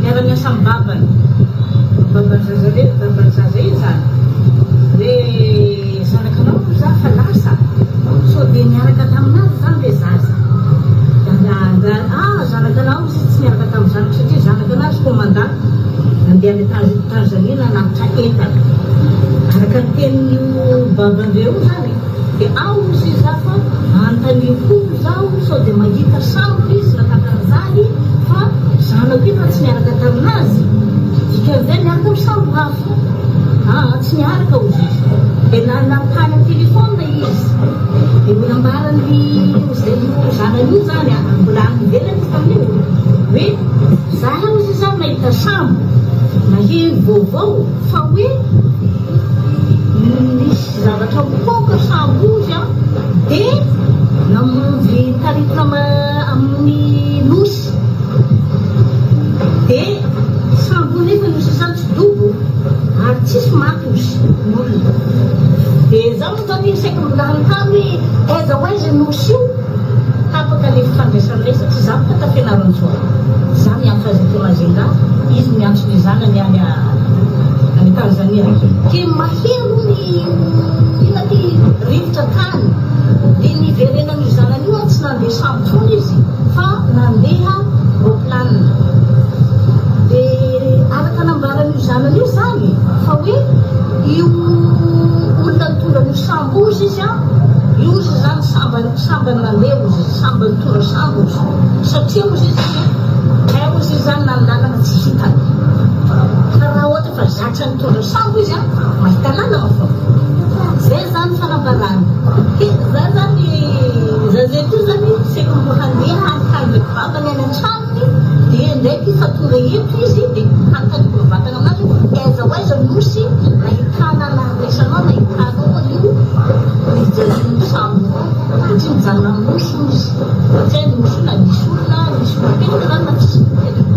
Miara miasa am babany, baban'ny zaza re, baban'ny zaza iny zany hoe zanakanao moa za fa lasa sao dia niaraka taminazy zany le zaza da ah zanakanao izy tsy niaraka tamin'ny zanako satria zanakanazy commandant nandeha any Tanzania nanatitra entana araka ny tenin'io babandreo io zany dia ao izy za fa anontanio koa Zaho sao dia mahita sambo izy na takan'izany fa zanako io fa tsy niaraka taminazy, dikan'izay niaraka amin'ny sambo hafa, aa tsy niaraka hozy izy, dia nanontany amin'ny téléphone izy, dia ho nambaran'ny izay io zanany io zany an, mbola any ivelany izy tamin'io, hoe za hozy izy zany nahita sambo, naheno vaovao fa hoe nisy. Zavatra mipoaka sambozy an, dia namonjy taritina amin'ny nosy, dia sambo nefa nosy izany tsy dobo ary tsisy maty osy ny olona, dia za moa zany saika mbola hanontany hoe aiza ho aiza io nosy io, tapaka le fifandraisanay satria za boka ta Fianarantsoa, za miantso azy aty Majunga, izy miantso ny zanany any any Tanzania, ke mahery hono inona ty rivotra tany, de niverenan'io zanany io an tsy nandeha sambo tsony izy fa nandeha roplanina, de araka nambaran'io zanany io zany fa hoe io olona nitondra an'io sambo io izy an, io izy zany sambany sambany nandeha ozy izy, sambany nitondra sambo ozy, satria ozy izy hay ozy izy zany na ny lalana tsy hitany, fa raha ohatra fa zatra nitondra sambo izy an, mahita lalana fô, zay zany fanambarany, he za zany za zay koa zany saika mbo handeha hanontany ndraiky babany any antranony, de ndraiky fa tonga eto izy de hanontaniako mivantana aminazy hoe aiza ho aiza nosy nahitana naharesanao nahitanao an'io nijalian'io sambo io, satria mijanona amin'ny nosy hono izy, fa tsy hay nosy io na nisy olona nisy olona nipetraka zany na tsisy nipetraka.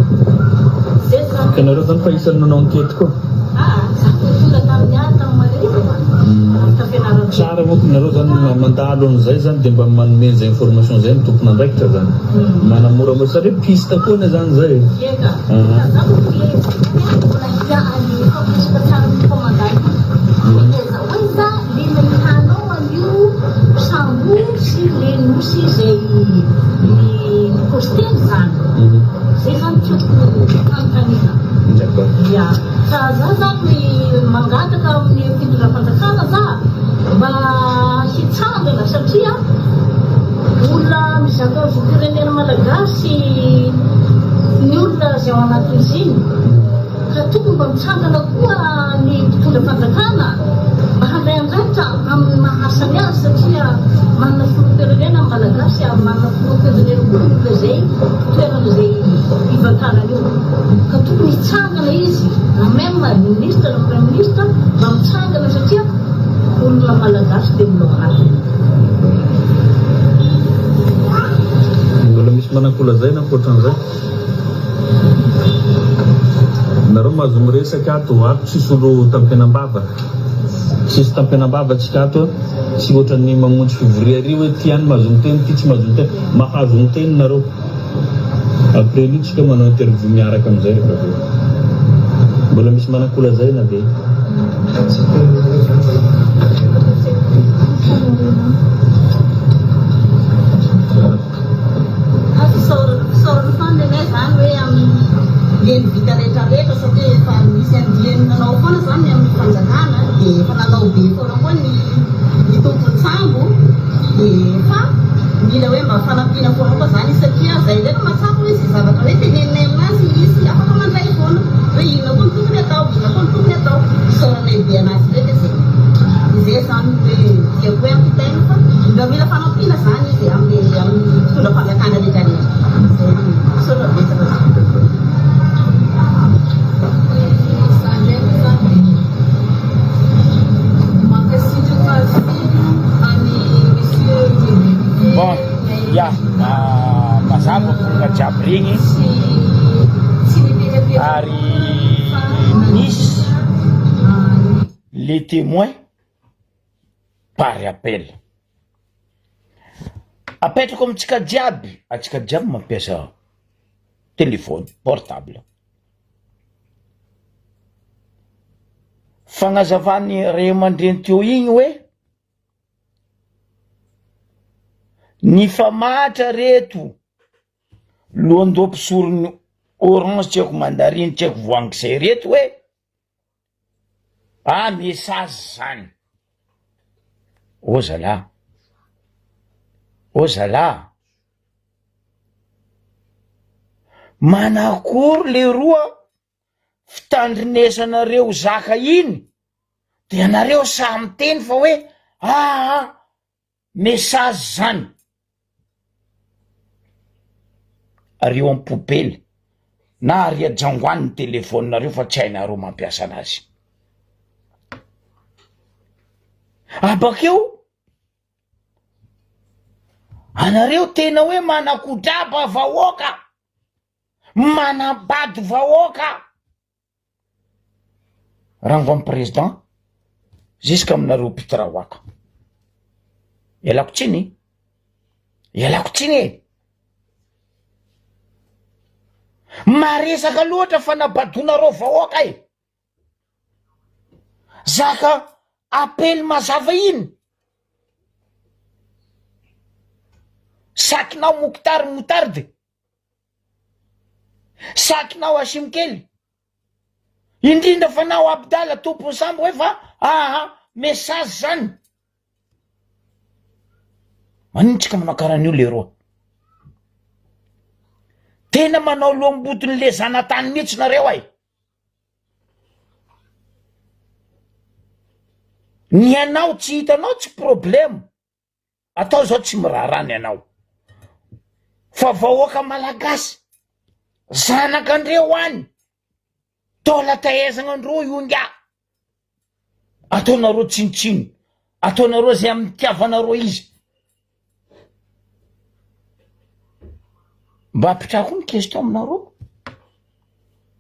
Zay zany. Ka nareo zany fa isan'ny nanao enquete koa? Aa za vao tonga tamin'ny ahy tamin'ny mariva avy tao Fianarantsoa. Tsara manko nareo zany mandalo an'izay zany de mba manome an'izay information zay ny tompon'andraikitra zany. Manamora satria piste koa anie zany zay e. Ie ka. Ka za manko le mbola hia hifampiresaka tsara amin'ny commandant io hoe aiza ho aiza le nahitanao an'io sambo sy le nosy izay ni-posteny zany. Zay zany tiako hanontaniana. D'accord. Ya. Ka za zany mangataka amin'ny fitondram-panjakana za mba hitsangana satria olona mizaka zom-pirenena malagasy ny olona izay ao anatin'izy iny. Ka tokony mba mitsangana koa ny mpitondra fanjakana mba handray andraikitra amin'ny maha asany azy satria manana filoham-pirenena ny Malagasy ary manana filoham-pirenena koa ny olona izay toerana izay hivantanana io. Ka tokony hitsangana izy na même ny ministre na premier ministre mba mitsangana satria olona Malagasy dia olona ao anatiny. Mbola misy manan-kolazaina ankoatran'izay? Nareo mahazo miresaka ato, ato tsisy olo tampenam-bava, tsisy tampenam-bava tsika ato a. Tsy ohatran'ny mamonjy fivoria ary hoe ty any mahazo miteny, ty tsy mahazo miteny. Mahazo miteny nareo. Après an'io tsika manao interview miaraka amin'izay rehefa avy eo. Mbola misy manan-kolazaina ve? Fisaorana foana nenay zany hoe amin'ny leny vita rehetra rehetra satria efa misy andiany nanao foana zany ny amin'ny fanjakana dia efa nanao be foana koa ny ny tompon'ny sambo dia fa mila hoe mba fanampiana foana koa zany izy satria zay indray no mahatsapa hoe izay zavatra hoe teneninay aminazy izy afaka mandray foana hoe inona koa no tokony atao inona koa no tokony atao fisaoranay be anazy rehetra izay izay zany hoe tiako hoe ampitaina fa mba mila fanampiana zany izy amin'ny amin'ny mpitondra fanjakana rehetra rehetra izay misaotra betsaka. Za ndray moa zany dia mankasitraka feno an'i monsieur le député Bon, ya, mazava volagna jiaby regny Tsy tsy nipetrapetraka ary fa nisy nanolotra ny le témoin par appel. Apetrako amintsika jiaby, antsika jiaby mampiasa téléphone portable. Fagnazavan'ny ray aman-dreny teo igny hoe nifamatra reto lohandoha mpisoron'ny orange tsy haiko mandarine tsy haiko voangy zay reto hoe Ah message zany. Oh zalah. Oh zalah. Manakory leroa fitandrinesanareo zaka iny de ianareo sahy miteny fa hoe aa Message zany. Ario am poubelle na aria jangoany ny telephone nareo fa tsy hainareo mampiasa anazy. Abakeo anareo tena hoe manakodraba vahoaka, manambady vahoaka. Rango am président jusque aminareo mpitiraoaka. Ialako tsiny, ialako tsiny e! Maresaka loatra fanabadonareo vahoaka e! Zaka appel mazava iny. Sakinao mokotary moutarde. Sakinao Hashim kely. Indrindra fa nao Abdala tompony sambo hoe fa aha message zany. Manino tsika manao karan'io leroa? Tena manao loham-bodiny le zanatany mihitsy nareo ay. Ny anao tsy hitanao tsy problema. Atao zao tsy miraharaha ny anao fa vahoaka malagasy zanaka andreo any taola taezagna andreo io ingahy ataonareo tsinontsino ataonareo zay amin'ny tiavanareo izy mba apitrako ny question aminareo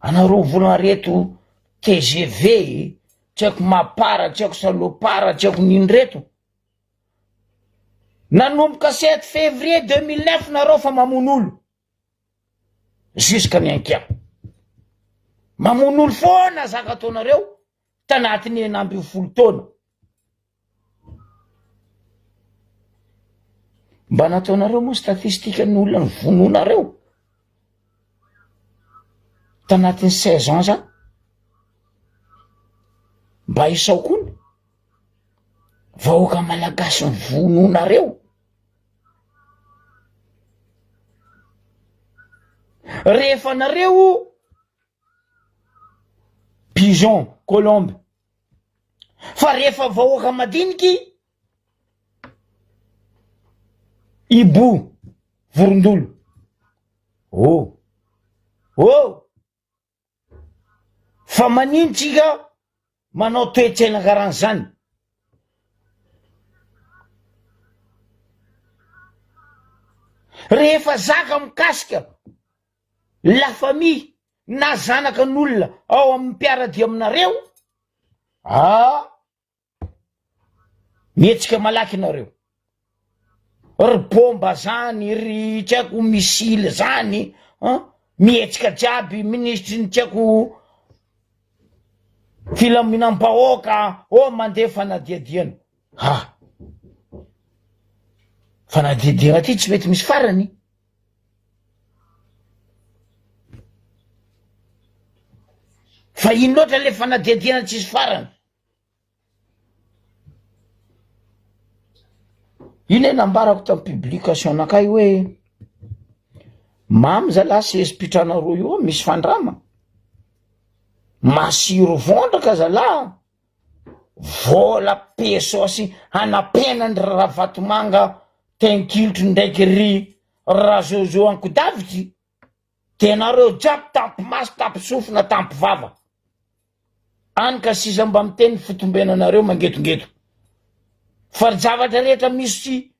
anareo volana reto tgv tsy haiko mapara tsy haiko salopara tsy haiko nino reto Nanomboka sept février 2009 nareo fa mamono olo jusqu'à ny ankia. Mamono olo foana zaka ataonareo tanatin'ny 16 taona. Mba nataonareo moa statistique ny olona novonoinareo tanatin'ny 16 ans zany? Mba isao koa ny Vahoaka malagasy vonoinareo. Rehefa nareo pigeon colombe fa rehefa vahoaka madiniky hibou vorondolo oh oh fa manino tsika manao toe-tsaina karan'izany. Rehefa zaka mikasika la famille na zanaka n'olona ao amin'ny mpiara-dia aminareo, ah! Mihetsika malaky nareo. Ry bomba zany, ry tsy haiko missile zany an, mihetsika jiaby, minisitry ny tsy haiko filaminam-bahoaka, oh mandeha fanadihadiana. Ha! Fanadihadiana ty tsy mety misy farany. Fa ino loatra le fanadihadiana tsisy farany? Iny e nambarako tam publication nakay hoe mamy zalahy seza pitranareo io misy fandrama, masiro vondraka zalahy, vola pesos hanapenany ry ravatomanga tenkilotry ndraiky ry razozo ankodavitry de nareo jiaby tampi maso tampi sofina tampi vava any ka sisa mba miteny fitombenanareo mangetongeto fa ry zavatra rehetra misy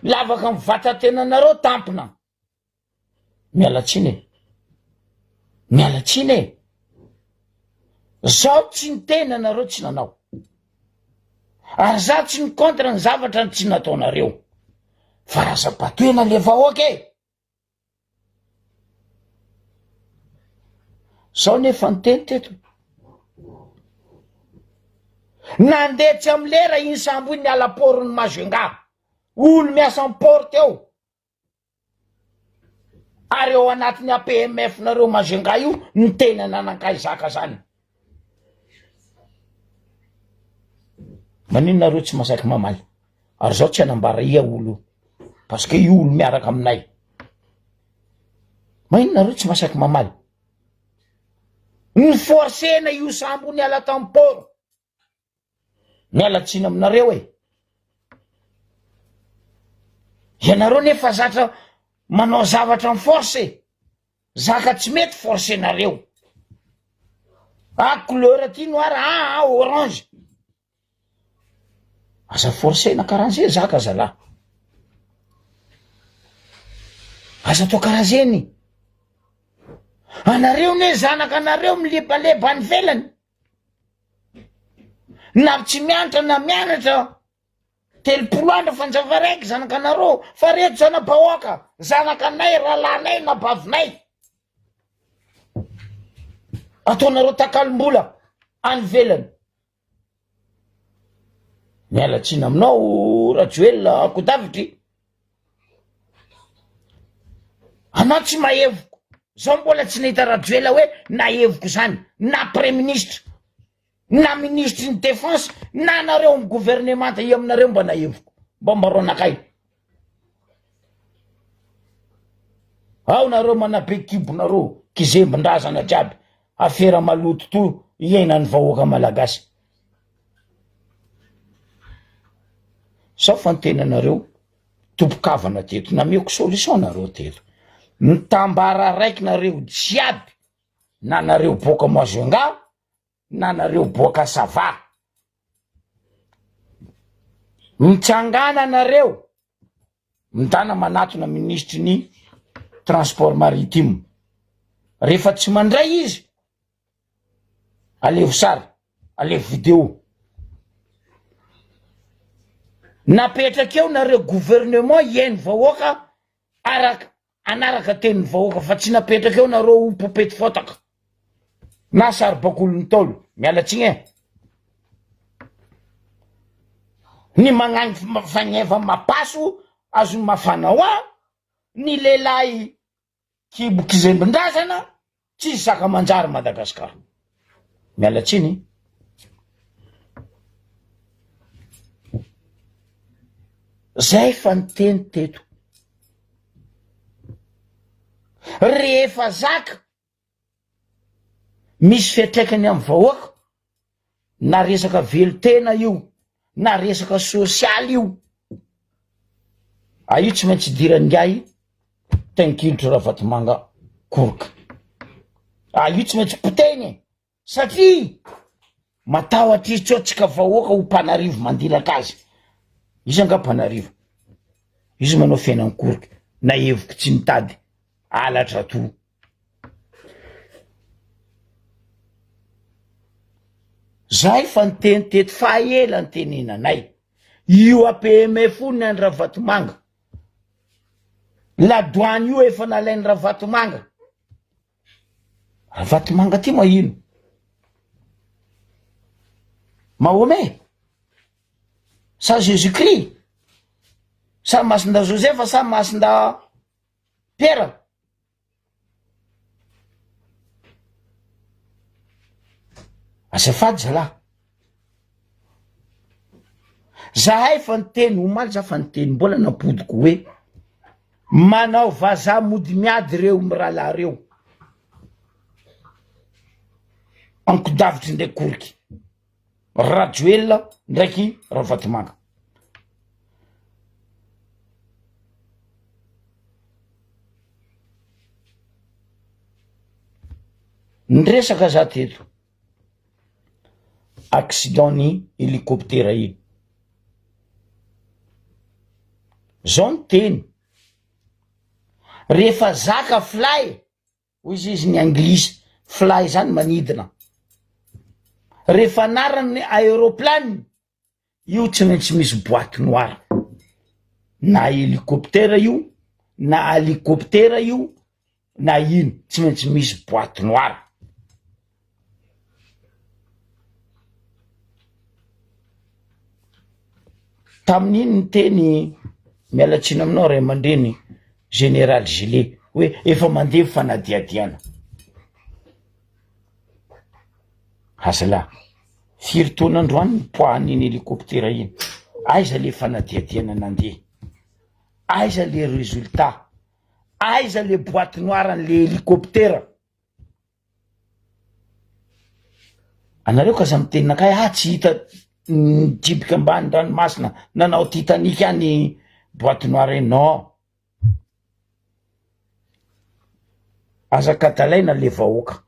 lavaka am vatatenanareo tampina miala tsiny e miala tsiny e zaho tsy niteny anareo tsy nanao ary za tsy ni contre ny zavatra ny tsy nataonareo fa aza batoina le vahoaka e Zao nefa niteny teto. Nandeha tsy amin'ny lera iny sambo iny niala port-n'i Majunga. Olo miasa am port teo. Ary ao anatin'ny APMF-nareo Majunga io no tena nanan-kay zaka zany. Maninona nareo tsy masaky mamaly? Ary zaho tsy hanambara ia olo io. Parce que io olo miaraka aminay. Maninona nareo tsy masaky mamaly? Ny forcena io sambo niala tam port. Miala tsiny aminareo e. Ianareo nefa zatra manao zavatra en force e. Zaka tsy mety forcenareo. Ah couleur ty noir ah ah orange. Aza forcena karaha zay zaka zalah. Aza atao karaha zeny. Anareo ne zanaka anareo milebaleba any ivelany. Na tsy mianatra na mianatra 30 andro fanjava raiky zanaka anareo fa reto zana-bahoaka zanaka anay rahalahinay na bavinay. Ataonareo takalom-bola any ivelany. Miala tsiny aminao Rajoelina Akodavitry. Anao tsy mahevoko. Zao mbola tsy nahita Rajoelina hoe nahevoko zany na praiminisitra na minisitry ny defense na nareo am gouvernemanta i aminareo mba nahevoko mba mbarao nakay. Ao nareo manabe kibonareo kizembindrazana jiaby afera maloto to iainan'ny vahoaka malagasy. Sao fa ny tenanareo tompon-kavana teto, nameko solution nareo teto, mitambara raiky nareo jiaby na nareo boaka Majunga na nareo boaka Sava, mitsangana nareo midana manatona minisitry ny transport maritime, rehefa tsy mandray izy Alevo sary, alevo video. Napetraka eo nareo gouvernement hihaino vahoaka araka anaraka tenin'ny vahoaka fa tsy napetraka eo nareo ho popety fotaka na saribakolin'ny ntaolo. Miala tsiny e. Ny magnangy fagneva mapaso azon'ny mafana hoa ny lehilahy Kibo kizembindrazana tsisy zaka manjary Madagascar. Miala tsiny. Zay fa niteny teto. Rehefa zaka misy fiatraikany amin'ny vahoaka na resaka velon-tena io na resaka sosialy io, a io tsy maintsy idiran'ingahy Tainkilotry Ravatomanga koroka, a io tsy maintsy potehiny e, satria matahotra izy tsao tsika vahoaka ho mpanarivo mandilatra azy, izy angaha mpanarivo, izy manao fiainan-koroka na hevoky tsy mitady halatra to. Zahay fa niteny teto faha ela nitenenanay. Io APMF io ny an'i Ravatomanga. Ladoany io efa nalain'i Ravatomanga. Ravatomanga ty ma ino? Mahomet? Sa Jésus Christ? Sa Masinda Joseph sa Masinda Pierre? Azafady zalahy. Zahay fa niteny omaly za fa niteny mbola nampodiko hoe manao vazaha mody miady reo mirahalahy reo. Ankodavitry ndraiky koriky. Rajoelina ndraiky Ravatomanga. Niresaka za teto accident ny hélicoptère iny. Zao ny teny, rehefa zaka fly Hoy izy izy ny anglisy fly zany manidina. Rehefa anarany ny aeroplane io tsy maintsy misy boite noire. Na hélicoptère io na alicoptère io na ino tsy maintsy misy boite noire. Tamin'iny niteny, miala tsiny aminao ray aman-dreny, Général Gilet hoe efa mandeha ny fanadihadiana. Hazalahy, firy taona androany nipoahan'iny hélicoptère iny? Aiza le fanadihadiana nandeha? Aiza le résultat? Aiza le boite noire an'le hélicoptère? Anareo k'aza miteny nakay ah tsy hita nijibika ambany ranomasina nanao Titanic any boite noire iny, non. Aza kadalaina le vahoaka.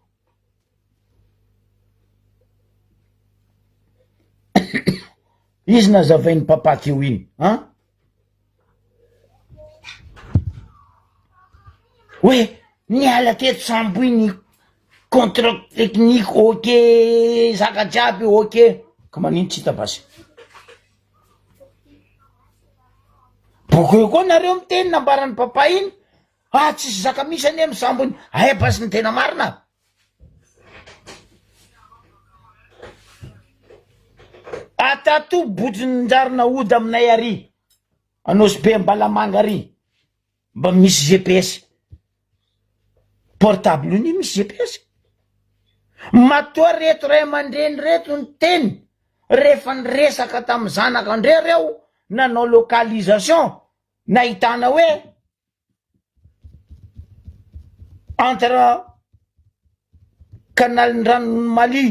Izy nazavain'i papa teo iny an! Hoe niala teto sambo iny contre technique ok zaka jiaby ok ka manino tsy hita basy. Bokeo koa nareo miteny nambaran'i papa iny ah tsisy zaka misy anie amy sambo iny, aia basy ny tena marina. Atato botrinjarina ody aminay ary Anosibe Ambalamanga ary mba misy GPS portable io ny misy GPS matoa reto ray aman-dreny reto ny teny rehefa niresaka tamin'ny zanaka ndre reo nanao localisation nahitana hoe Entre canal-n'ny ranon'i Mali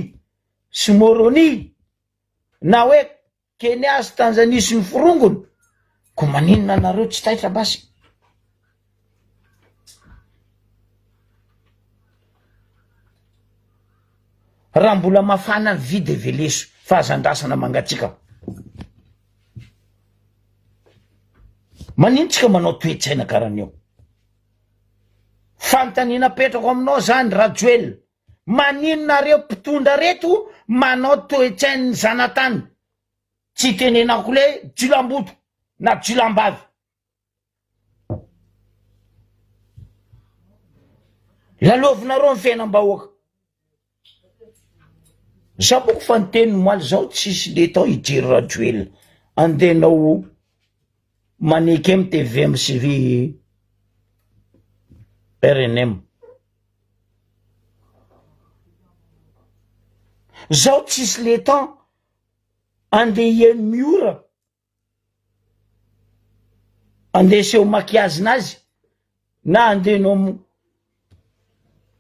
sy Moroni na hoe Kenya sy Tanzania sy ny forongony, ko maninona anareo tsy taitra basy? Raha mbola mafana ny vy de veleso fa aza andrasana mangatsiaka. Manino tsika manao toe-tsaina karan'io? Fanontaniana apetrako aminao zany Rajoelina, manino nareo mpitondra reto manao toe-tsain'ny zanatany? Tsy itenenako le jilamboto na jilambavy. Lalaovinareo ny fiainam-bahoaka. Za boko fa niteny omaly zaho tsisy le temps hijery Rajoelina andehanao maneke am tvm sy rnm. Zaho tsisy le temps andeha hihaino Miora. Andeha aseho maquillage nazy na andeha enao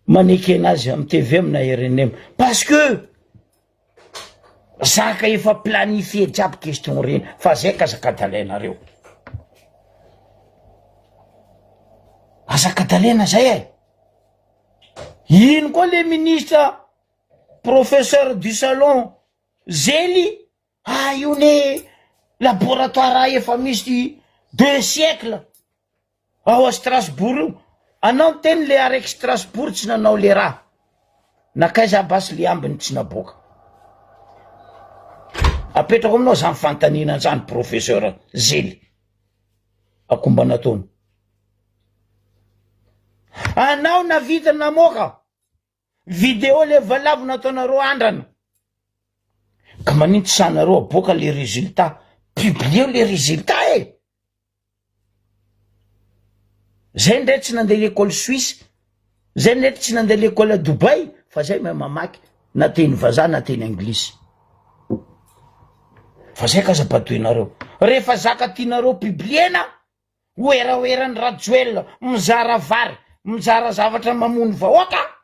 maneke anazy amy tvm na rnm parce que zaka efa planifier jiaby question reny fa zay ka aza kadalainareo aza kadalaina zay e ino koa le ministre professeur du salon zely Ah io ne laboratoire efa misy deux siècles ao à Strasbourg io, anao miteny le araiky Strasbourg tsy nanao le raha, nakaiza basy le ambiny tsy naboaka. Apetrako aminao zany fanontaniana zany professeur Zely akomba nataony. Anao navita namoaka video le valavo nataonareo andrana. Ka manino tsy sahinareo aboaka le résultat? Publier le résultat e! Zay ndray tsy nandeha l'école suisse, zay ndray tsy nandeha l'école Dubaï fa zay mahay mamaky na teny vazaha na teny anglisy. Fa zay k'aza badoinareo. Rehefa zaka tianareo publier-na, oeraoeran'i Rajoelina mizara vary, mizara zavatra mamono vahoaka,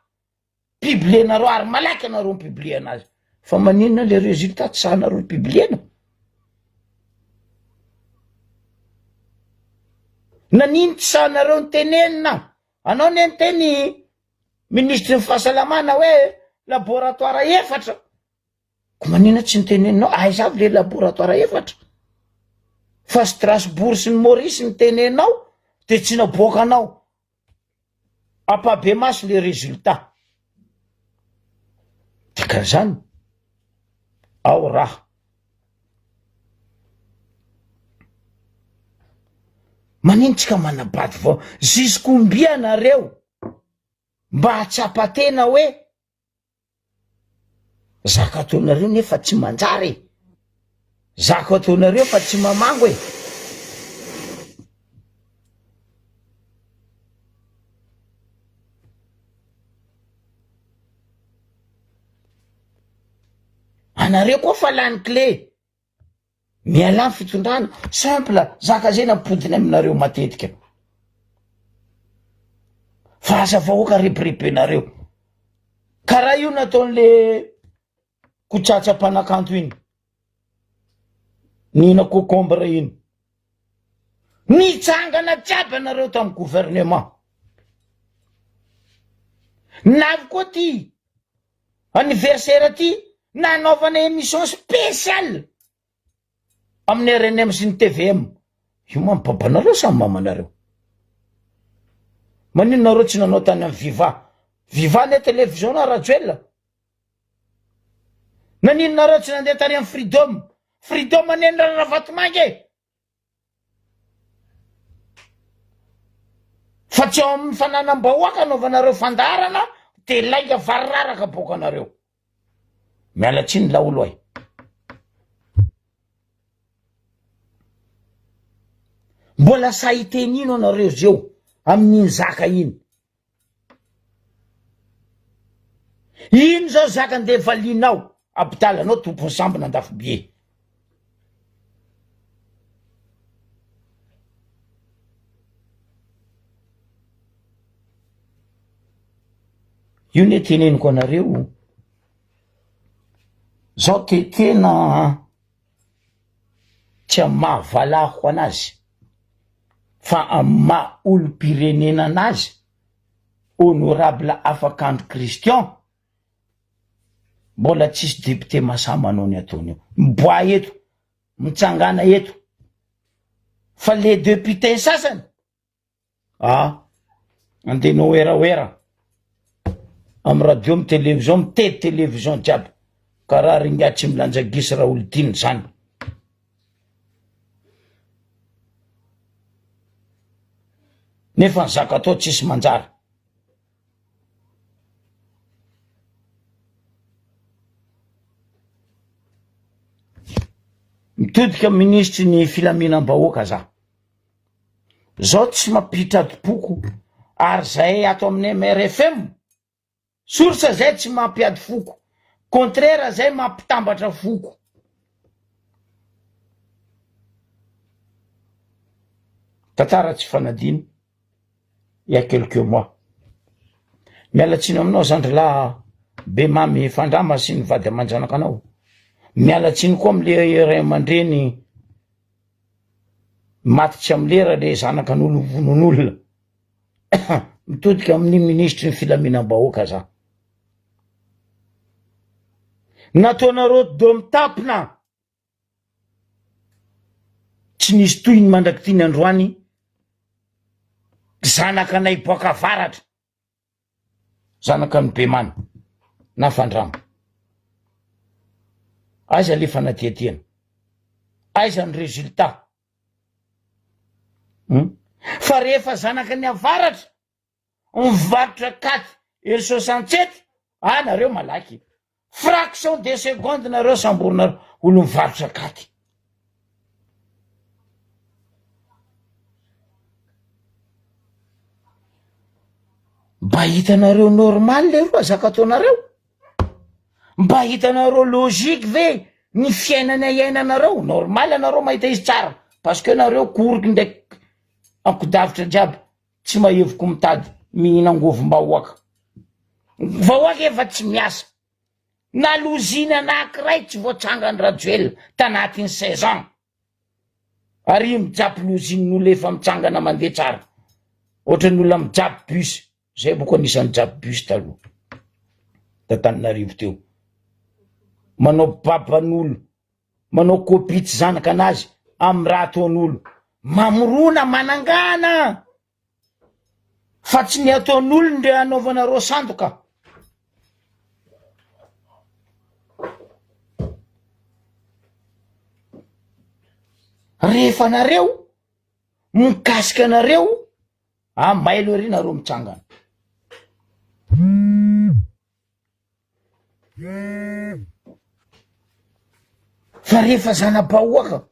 Publier-nareo ary malaky anareo mi-publier anazy. Fa maninona le résultat tsy sahinareo publier-na? Nanino tsy sahinareo nitenenina? Anao ne niteny minisitry ny fahasalamana hoe laboratoire efatra. Ko maninona tsy niteneninao aiza avy le laboratoire efatra? Fa Strasbourg sy ny Maurice nitenenao de tsy naboakanao. Ampahibemaso le résultat. Dikan'izany, ao raha. Manino tsika manabady vao jusqu'ombia nareo mba hahatsapa tena hoe Zaka ataonareo nefa tsy manjary e! Zaka ataonareo fa tsy mamango e! Anareo koa fa lany clé. Mialà ny fitondrana, simple, zaka zay nampodiny aminareo matetika. Fa aza vahoaka rebirebenareo. Karaha io nataon'le kotsatsa mpanakanto iny. Nihina cocombre iny. Nitsangana jiaby anareo tamin'ny gouvernement. Navy koa ty anniversaire ty nanaovana émission spéciale amin'ny rnm sy ny tvm io ma babanareo sa mamanareo manino nareo tsy nanao tany amin'ny viva viva ne télévision na rajoelina nanino nareo tsy nandeha tany amin'ny freedom freedom anie ny ravatomanga e Fa tsy ao amin'ny fananam-bahoaka anaovanareo fandaharana de lainga variraraka aboakanareo. Miala tsiny laolo ay. Mbola sahy hiteny ino anareo zeo amin'iny zaka iny. Ino zao zaka ndeha valianao abdala anao tompon'ny sambo nandafo billet. Io ne teneniko anareo zao te tena tsy amy maha valahiko anazy fa amy maha olom-pirenena anazy honorable Afakandro Christian mbola tsisy député masahy manao ny ataony io miboaha eto mitsangana eto fa le député sasany Ah! Andeha noeraoera am radio am television mitety television jiaby karaha ringahy tsy milanja gisa Raholidina zany. Nefa ny zaka atao tsisy manjary. Mitodika minisitry ny filaminam-bahoaka za. Zao tsy mampiditra adim-poko ary zahay ato amin'ny MRFM source zay tsy mampiady foko contraire zay mampitambatra foko. Tantara tsy fanadino il y a quelques mois. Miala tsiny aminao zandry lahy be mamy fandrama sy ny vady aman-janakanao. Miala tsiny koa amle ray aman-dreny Maty tsy am lera le zanaka an'olo vonoin'olona. Mitodika amin'ny minisitry ny filaminam-bahoaka za. Nataonareo domitapina tsy nisy tohiny mandrak'ity ny androany zanakanay boaka avaratra. Zanaka ny Bemana na Fandrama. Aiza le fanadihadiana? Aiza ny résultat? Hum? Fa rehefa zanaka ny avaratra mivarotra quatre et soixante sept, ah nareo malaky, fraction de seconde nareo samborinareo olo mivarotra katy. Mba hitanareo normal leroa zaka ataonareo? Mba hitanareo logique ve ny fiainana iainanareo? Normal anareo mahita izy tsara parce que nareo koroky ndraiky ankodavitra jiaby tsy mahevoko mitady mihinangovim-bahoaka. Vahoaka efa tsy miasa. Na loziny anakiray tsy voatsangan'i Rajoelina tanatin'ny 16 ans. Ary mijapy lozin'olona efa mitsangana mandeha tsara. Ohatran'ny olona mijapy bus. Zay boko anisan'ny japy bus taloha. Tantananarivo teo. Manao baban'olo, manao copie tsy zanaka anazy amin'ny raha ataon'olo. Mamorona, manangana! Fa tsy ny ataon'olo ndre anaovanareo sandoka. Rehefa nareo mikasika anareo ah mailo ery nareo mitsangana. Fa rehefa zana-bahoaka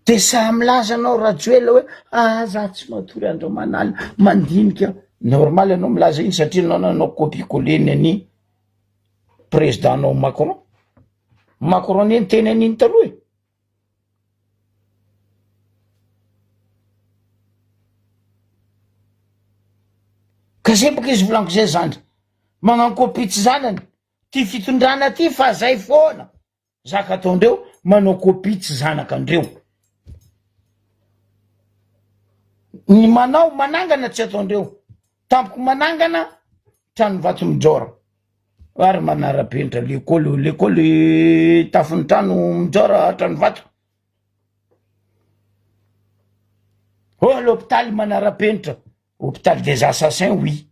de sahy milaza anao Rajoelina hoe ah za tsy matory andro aman'alina mandinika, normal anao milaza iny satria anao nanao copie coller ny an'i président nao Macron, Macron anie niteny an'iny taloha e. Ka zay boka izy volaniko zay zandry, magnano copie tsy zanany ty fitondrana ty fa zay foana zaka ataondreo manao copie tsy zanaka andreo. Ny manao manangana tsy ataondreo, tampoko manangana trano vato mijoro. Ary manara-penitra lekôly lekôly tafon'ny trano mijoro trano vato. Oh l'hôpital manara-penitra, hôpital des assassins oui.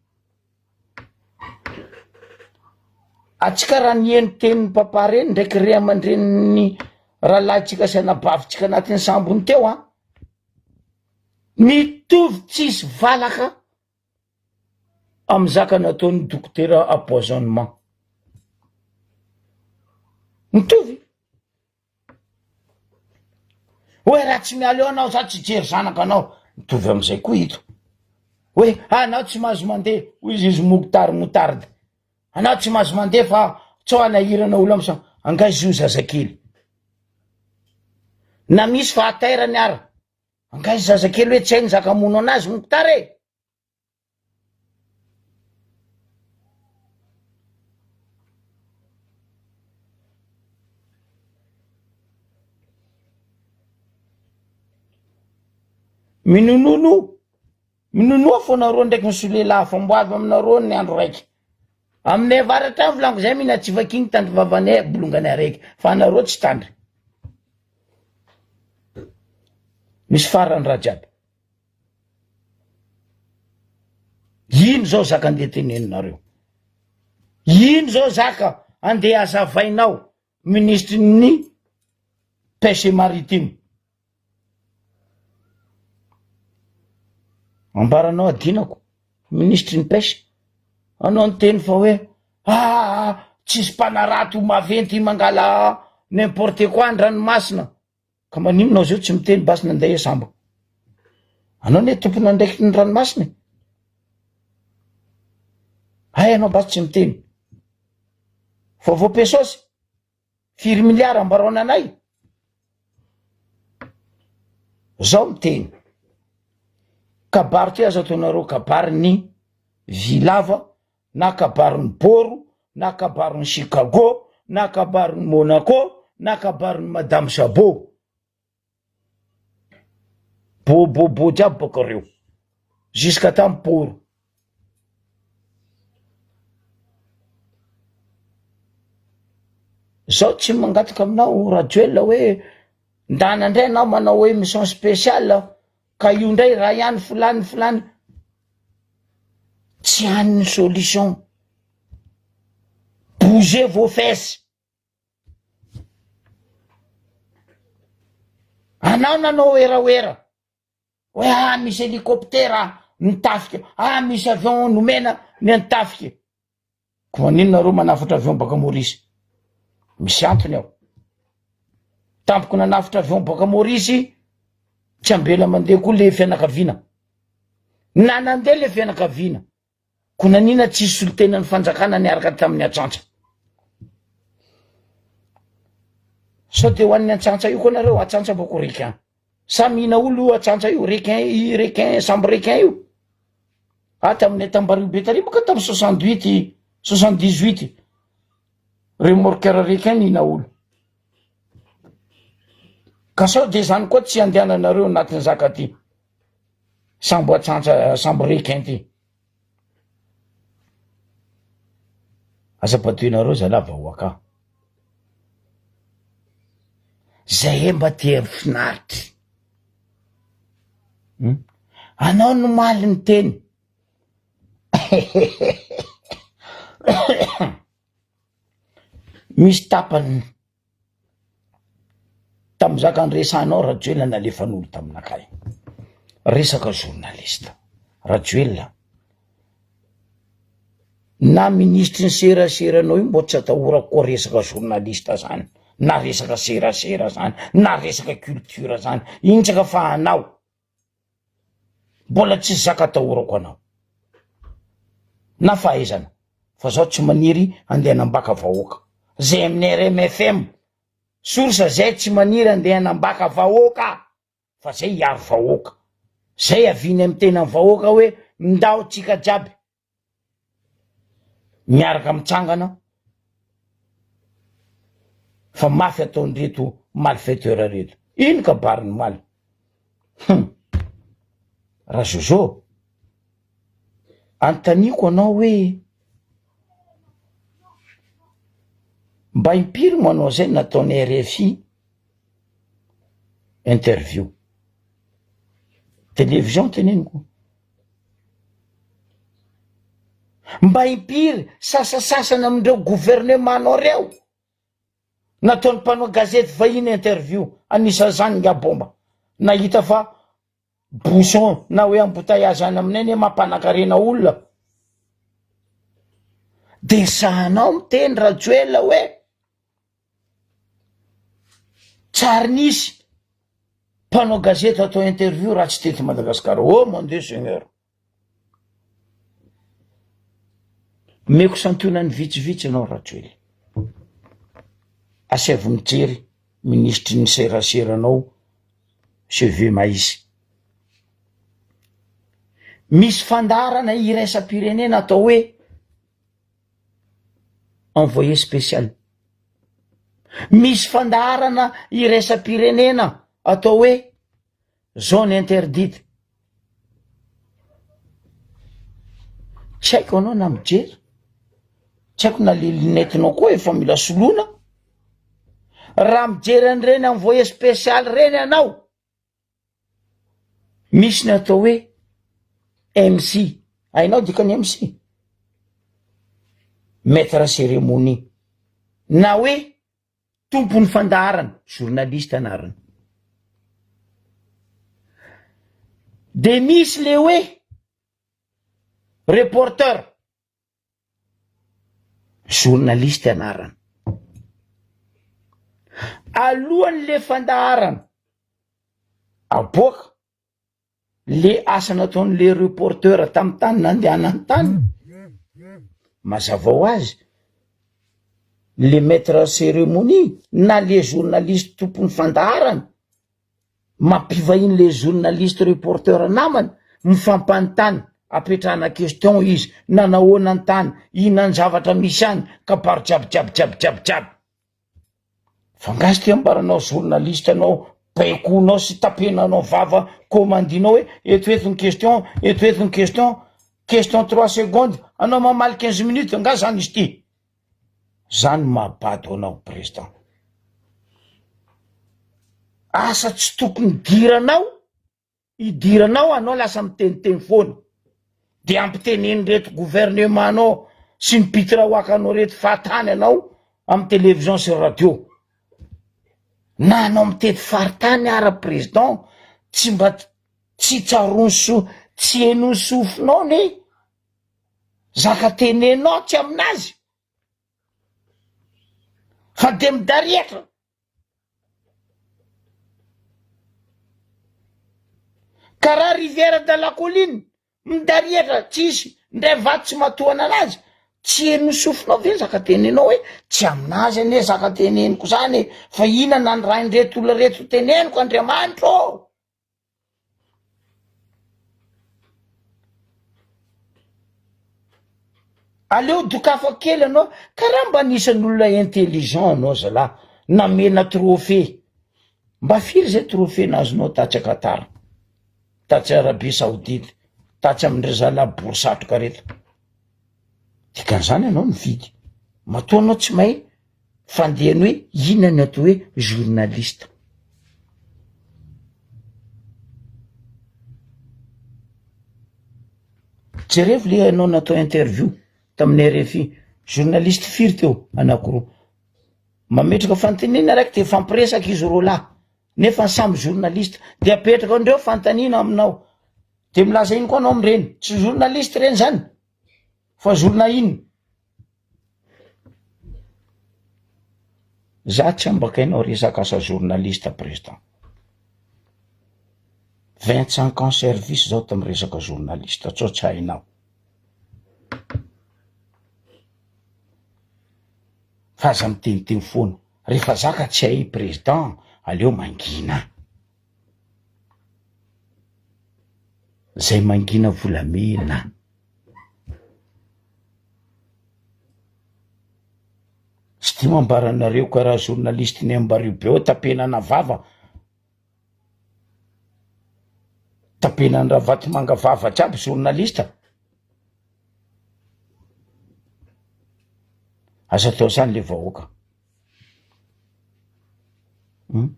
Atsika raha niheno tenin'ny papa reny ndraiky ray aman-drenin'ny rahalahintsika sy anabavintsika anatin'ny sambony teo an, mitovy tsisy valaka Amin'ny zaka nataon'ny dokotera empoisonnement. Mitovy. Hoe raha tsy miala eo anao za tsy hijery zanaka anao. Mitovy am'izay koa ito. Hoe anao tsy mahazo mandeha, hoy izy izy mokotary moutarde. Anao tsy mahazo mandeha fa tsao hanahirana olo am'sa. Angaha izy io zazakely. Na misy fahatairany ara. Angaha izy zazakely hoe tsy hainy zaka hamono anazy mokotary e. Minonono, minonoa fô nareo ndraiky misolelaha fa mbo avy aminareo ny andro raiky. Aminay avaratra any volaniko zay mihina tsivakigny tandry vavanay bolongany araiky fa anareo tsy tandry. Misy farany raha jiaby. Ino zao zaka andeha teneninareo? Ino zao zaka andeha azavainao minisitry ny pêche maritime? Ambaranao adinako minisitry ny pêche, anao niteny fa hoe ah tsisy mpanarato maventy mangala n'importe quoi an-dranomasina. Ka maninona ao zao tsy miteny basy nandeha samba? Anao ne tompon'andraikitry ny ranomasina e. Hay anao basy tsy miteny. Vaovao pesosy, firy miliara ambaraona anay? Zao miteny. Kabary ty aza ataonareo kabary ny vy lava na kabarin'i Boro, na kabarin'i Chicago, na kabarin'i Monaco, na kabarin'i Madame Chabot. Bo bo bo jiaby bôka reo. Jusqu'à tam Boro. Zaho tsy mangataka aminao Rajoelina hoe ndana ndray anao manao émission spéciale ka io ndray raha ihany filany filany. Tsy any ny solution. Bougez vos fesses. Anao nanao werawera hoe ah misy hélicoptère ny tafika, ah misy avion nomena ny an'ny tafika. Koa maninona nareo manafatra avion baka Maurice? Misy antony ao. Tampoko nanafatra avion baka Maurice, tsy ambela mandeha koa le fianakaviana. Na nandeha le fianakaviana, Ko nanina tsisy solontenan'ny fanjakana niaraka tamin'ny atsantsa? Sao de ho an'ny antsantsa io koa nareo, atsantsa boko requin. Sa mihina olo io atsantsa io, requin i requin sambo requin io. Ah tamin'ny tambario be tary boka tamin'ny 68 78 remorqueur requin nihina olo. Ka sao de zany koa tsy andehananareo anatin'ny zaka ty. Sambo atsantsa sambo requin ty. Aza badoinareo zalah vahoaka a. Zahay mba te finaritry. Hum. Anao no maly ny teny. Misy tapany Tamin'ny zaka niresahanao Rajoelina nalefan'olo taminakahy. Resaka journaliste. Rajoelina na minisitry ny seraseranao io mbô tsy atahorako koa resaka journaliste zany na resaka serasera zany na resaka culture zany intsaka fa anao Mbola tsisy zaka atahorako anao na fahaizana fa zaho tsy maniry andeha hanambaka vahoaka zay amin'ny RMFM source zay tsy maniry andeha hanambaka vahoaka fa zay hiaro vahoaka zay aviny amin'ny tenan'ny vahoaka hoe ndao tsika jiaby miaraka mitsangana fa mafy ataon'ireto malfaiteur reto. Ino kabariny omaly? Hum! Razozo, anontaniako anao hoe mba impiry moa anao zay nataon'ny RFI interview? Télévision teneniko. Mba impiry sasasasany amindreo gouvernement-nao reo nataon'ny mpanao gazety vahiny interview, anisan'izany ingahy Bomba, nahita fa bouchon na hoe embouteillage any aminay anie mampanakarena olona, de sahanao miteny Rajoelina hoe tsary nisy mpanao gazety atao interview raha tsy teto Madagasikara, oh mon Dieu Seigneur! Omeko santionany vitsivitsy ianao Rajoelina. Asaivo mijery minisitry ny seraseranao cheveux maïs. Misy fandaharana iraisam-pirenena atao hoe envoyé spécial. Misy fandaharana iraisam-pirenena atao hoe zone interdite. Tsy haiko anao na mijery, tsy haiko na le lunette-nao koa efa mila soloina, raha mijery an'ireny envoyé spécial reny ianao, misy ny atao hoe MC, hainao dikan'ny MC? Maître cérémonie, na hoe Tompon'ny fandaharana, journaliste anarany. De misy le hoe reporter, journaliste anarany. Alohan'le fandaharana aboaka Le asa nataon'le reporter tam tany nandehanany tany, mazava ho azy le maitre ceremonie na le journaliste tompon'ny fandaharana mampivahiny le journaliste reporter namany mifampanontany apetrahana question izy nanahoana ny tany, inona ny zavatra misy any, kabary jiaby jiaby jiaby jiaby jiaby. Fa nga sy ambaranao journaliste anao baikoinao sy tapenanao vava commandinao hoe eto eto ny question eto eto ny question question trois secondes anao mamaly 15 minutes nga zany izy ty zany mahabado anao président asa tsy tokony diranao Idiranao anao lasa miteniteny foana de ampiteneno reto gouvernement nao. sy ny mpitiraoakanao reto fahatany anao amy télévision sy radio. Na anao mitety faritany ara président tsy mba tsy tsaroany so tsy henony sofinao ne zaka tenenao tsy aminazy fa de midariatra. Karaha rivière de la colline Midariatra tsisy ndray vato tsy matohana anazy, tsy henon'ny sofinao ve zaka tenenao hoe tsy aminazy anie zaka teneniko zany e, fa inona nanirahin'ireto olona reto ho teneniko Andriamanitra ô! Aleo dokafako kely anao, karaha mba anisan'ny olona intelligent anao zalah, namena trophée, mba firy zay trophée nazonao tatsy Qatar? Tatsy Arabie Saoudite, tatsy amin-dry zalahy bory satroka reto. Dikan'izany ianao nifidy. Matoa anao tsy mahay fandehany hoe inona ny atao hoe journaliste. Jerevo le ianao natao interview tamin'ny RFI, journaliste firy teo? Anakiroa. Mametraka fanontaniana raiky de mifampiresaka izy roalahy. Nefa ny samy journaliste de apetraka ndreo fanontaniana aminao de milaza ino koa anao amreny tsy journaliste reny zany fa journa ino za tsy ambakainao resaka asa journaliste président 25 ans service zao tamy resaka journaliste tsao tsy hainao Fa aza miteniteny foana. Rehefa zaka tsy hay président aleo mangina. Zay mangina volamena. Tsy dia mambaranareo karaha journaliste ny ambario be ao tapenana vava. Tapenan'i Ravatomanga vava jiaby journaliste. Aza atao zany le vahoaka. Hum.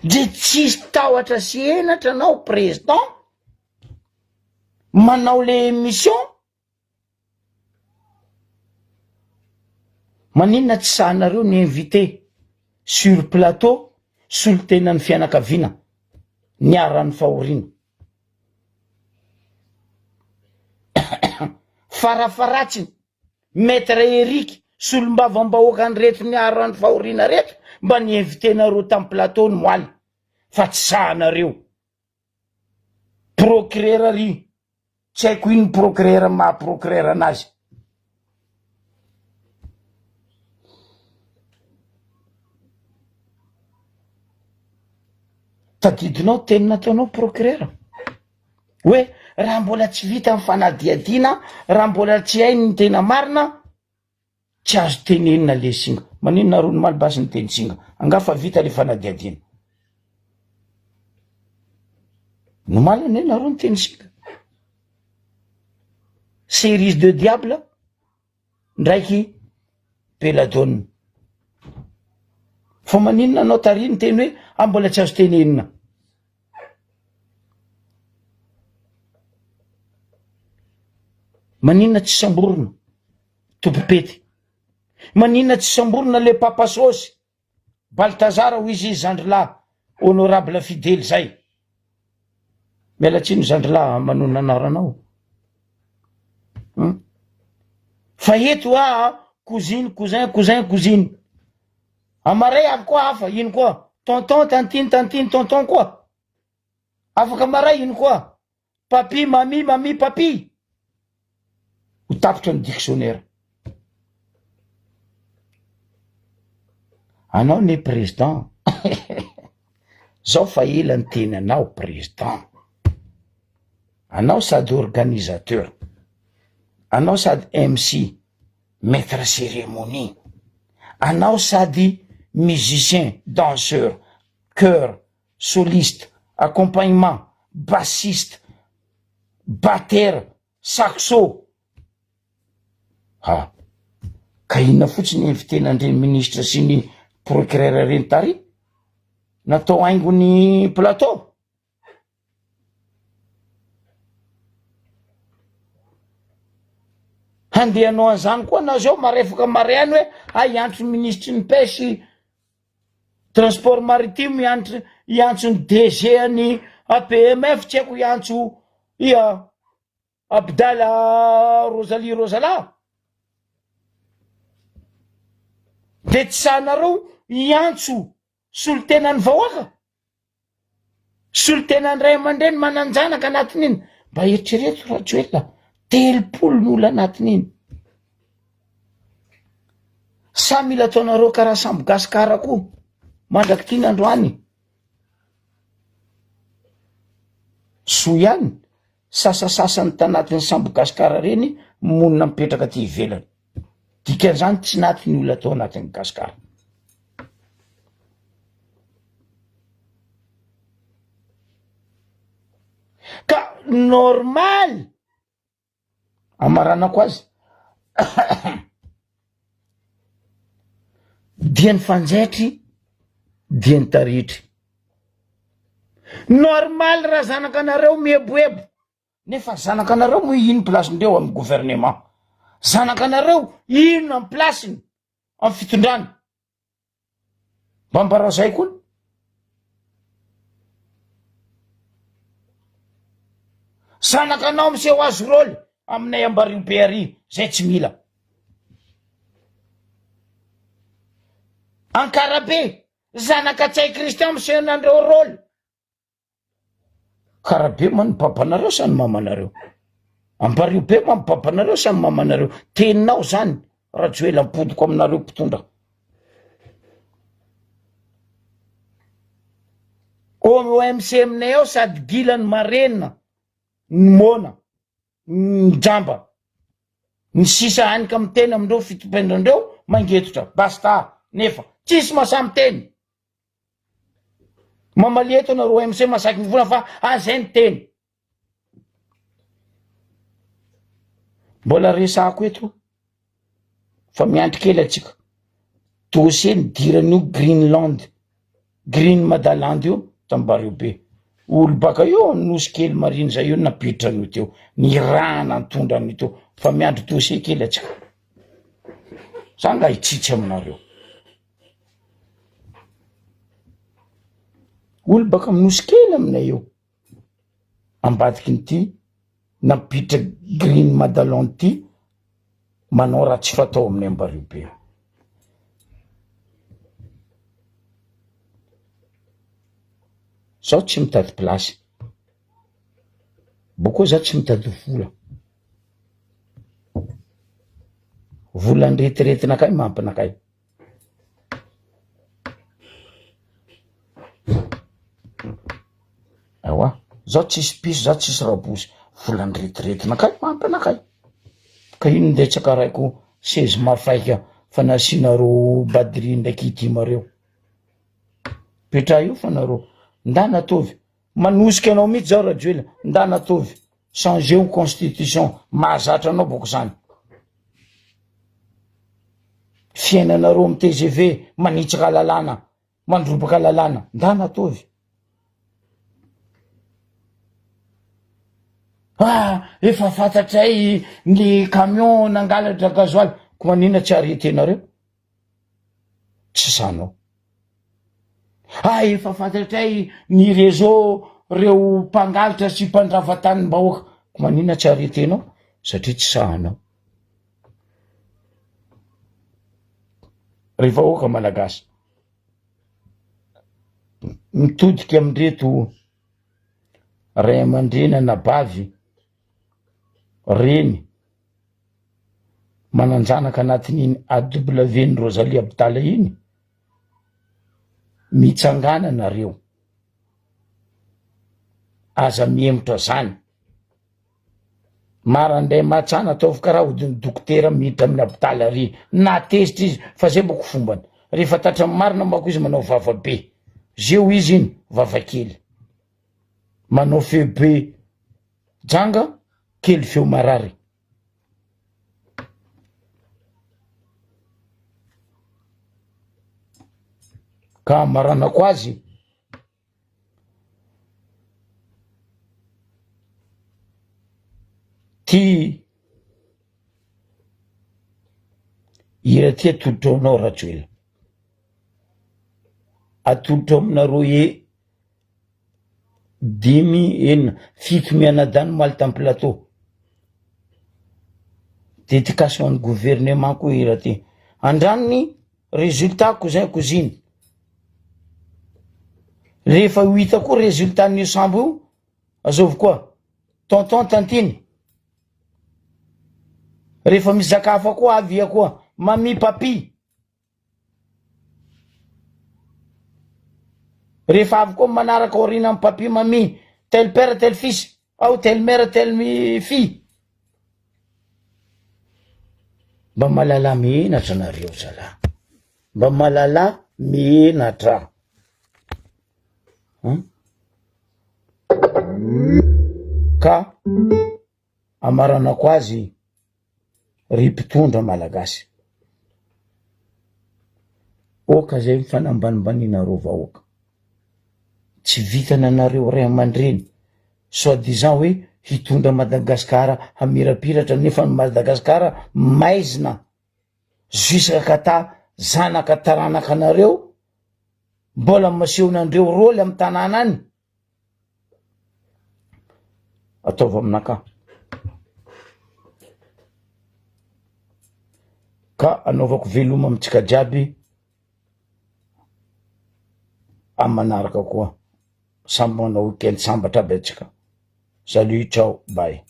De tsisy tahotra sy henatra anao président manao le émission Maninona tsy sahinareo ny invité sur plateau solontenan'ny fianakaviana niharan'ny fahoriana? Farafaharatsiny Maître Eric solombavambahoakan'ireto niharan'ny fahoriana reto mba ni invité-nareo tam plateau ny moaly fa tsy sahinareo. Procureur ry Tsy haiko ino procureur maha procureur anazy. Tadidinao teny nataonao procureur hoe raha mbola tsy vita ny fanadihadiana, raha mbola tsy hay ny tena marina, Tsy azo tenenina le singa. Maninona areo omaly basy niteny singa? Angaha fa vita le fanadihadiana? Ny omaly anie nareo niteny singa. Cerise de diable ndraiky belladone. Fa maninona anao tary niteny hoe ah mbola tsy azo tenenina? Maninona tsy samborina? Tompom-pety. Maninona tsy samborina le papa sôsy? Balthazar hoy izy zandrilahy honorable fidely zay. Miala tsiny zandrilahy manonona anaranao. Hum. Fa eto ah cousine cousin cousin cousine. Amaray avy koa hafa ino koa tonton tantine tantine tonton koa. Afaka maray ino koa Papi mami mami papi! Ho tapitra ny dictionnaire. Anao ne président zao fa ela niteny anao président. Anao sady organisateur, anao sady MC, maitre cérémonie, anao sady musicien, danseur, chœur, soliste, accompagnement, bassiste, batera, saxo. Ha! Ka inona fotsiny invitena an'ireny ministre sy ny procureur ireny tary? Natao haingony plateau? Handeha hanao an'izany koa anao zao marefaka maraina hoe hay hiantso ny minisitry ny pêche, transport maritime, hiantso hiantso ny DG an'ny APMF tsy haiko hiantso ia Abdala Rosalie Rosala. De tsy sahinareo hiantso solontenan'ny vahoaka? Solontenan'ny ray aman-dreny manan-janaka anatin'iny. Mba eritrereto Rajoelina, 30 ny olona anatin'iny. Sa mila ataonareo karaha sambo gasikara koa mandrak'ity ny androany? Soa ihany, sasasasany tanatin'ny sambo gasikara reny monina mipetraka aty ivelany. Dikan'izany tsy naty ny olona tao anatin'ny gasikara. Ka normal amaranako azy dia ny fanjaitry dia ny taritry. Normal raha zanaka anareo mieboebo nefa zanaka anareo moa ino place-ndreo amin'ny gouvernement? Zanaka anareo inona ny place-ny amin'ny fitondrana? Mba ambarao zay koa. Zanaka anao miseho azy rôly aminay ambario be ary zay tsy mila. Ankarabe, zanaka Ntsay Christian miseho anandreo rôly. Karabe ma ny babanareo sa ny mamanareo? Ampariho be ma ny babanareo sa ny mamanareo? Teninao zany Rajoela ampodiko aminareo mpitondra. OMC aminay ao sady gila ny marenina, ny moana, ny jamba. Ny sisa any ka miteny amindreo fitopendrendreo mangetotra. Basta. Nefa tsisy mahasahy miteny. Mamalia eto anareo MC masaky mivola fa azay ny teny. Mbola resahako eto fa miandry kely atsika. Dossier nidiran'io Greenland, Green Madaland io tambario be. Olo baka io nosy kely mariny zay io nampiditra an'io teo. Nirahana nitondra an'io teo fa miandry dossier kely atsika. Za nga hitsitsy aminareo. Olo baka amy nosy kely aminay eo, ambadikin'ity nampiditra green madalon ty manao raha tsy fatao aminay ambario be. Zaho tsy mitady plasy, bôkô za tsy mitady vola, vola anretiretinakay mampinakay. Ewa, zaho tsisy piso, zaho tsisy rabosy, vola niretiretinakay mampy anakay, ka ino nde tsy akaraiko sezy mafaika fa nasianareo badrie ndraiky idimareo, petraha eo fa nareo, ndana ataovy. Manosika anao mihitsy zao Rajoelina, ndana ataovy changer ny constitution, mahazatra anao boko zany. Fiainanareo am tgv manitsaka lalàna, mandrobaka lalàna, ndana ataovy. Ah, efa fantatray ny camion nangalatra gasoil, ko maninona tsy arretenareo? Tsy sanao. Ah efa fantatray ny réseau reo mpangalatra sy mpandrava tanim-bahoaka, ko maninona tsy arretenao? Satria tsy sahanao. Ry vahoaka malagasy, mitodika amindreto ray aman-dreny anabavy, reny, manan-janaka anatin'iny AW-n'i Rosalie Abdala iny, mitsangàna nareo, aza mihemotra zany, marandray matsana ataovy karaha odin'ny dokotera miditra amin'ny Abdala ry, na tezitra izy fa zay boko fombany, rehefa tratran'ny marina manko izy manao vava be, zeo izy iny vava kely, manao feo be janga, kely feo marary. Ka hamaranako azy, ty. Hira ty atolotra ho anao Rajoelina. Atolotra aminareo e dimy enina fito mianadahy nomaly tam plateau. Dédicace ho an'ny gouvernement koa hira ty. Andrano ny résultat cousin cousine. Rehefa ho hita koa résultat n'io sambo io, azovy koa. Tonton tantine. Rehefa misy zaka hafa koa avia koa. Mamie papi. Rehefa avy koa manaraka aoriana am papi mamie. Tel père tel fils. Ao tel mère tel fille. Mba mahalala menatra nareo zalahy. Mba mahalala menatra. Hum? Ka amaranako azy ry mpitondra malagasy. Oka zay ny fanambanimbanianareo vahoaka. Tsy vitany anareo ray aman-dreny soit disant hoe hitondra Madagascar hamirapiratra nefa ny Madagascar maizina jusqu'à kata zanaka taranaka anareo mbola masehonandreo rôly amy tanàna any. Ataovy aminakahy. Ka anaovako veloma amintsika jiaby amy manaraka koa. Samy manao week-end sambatra aby antsika. Salut, ciao, bye.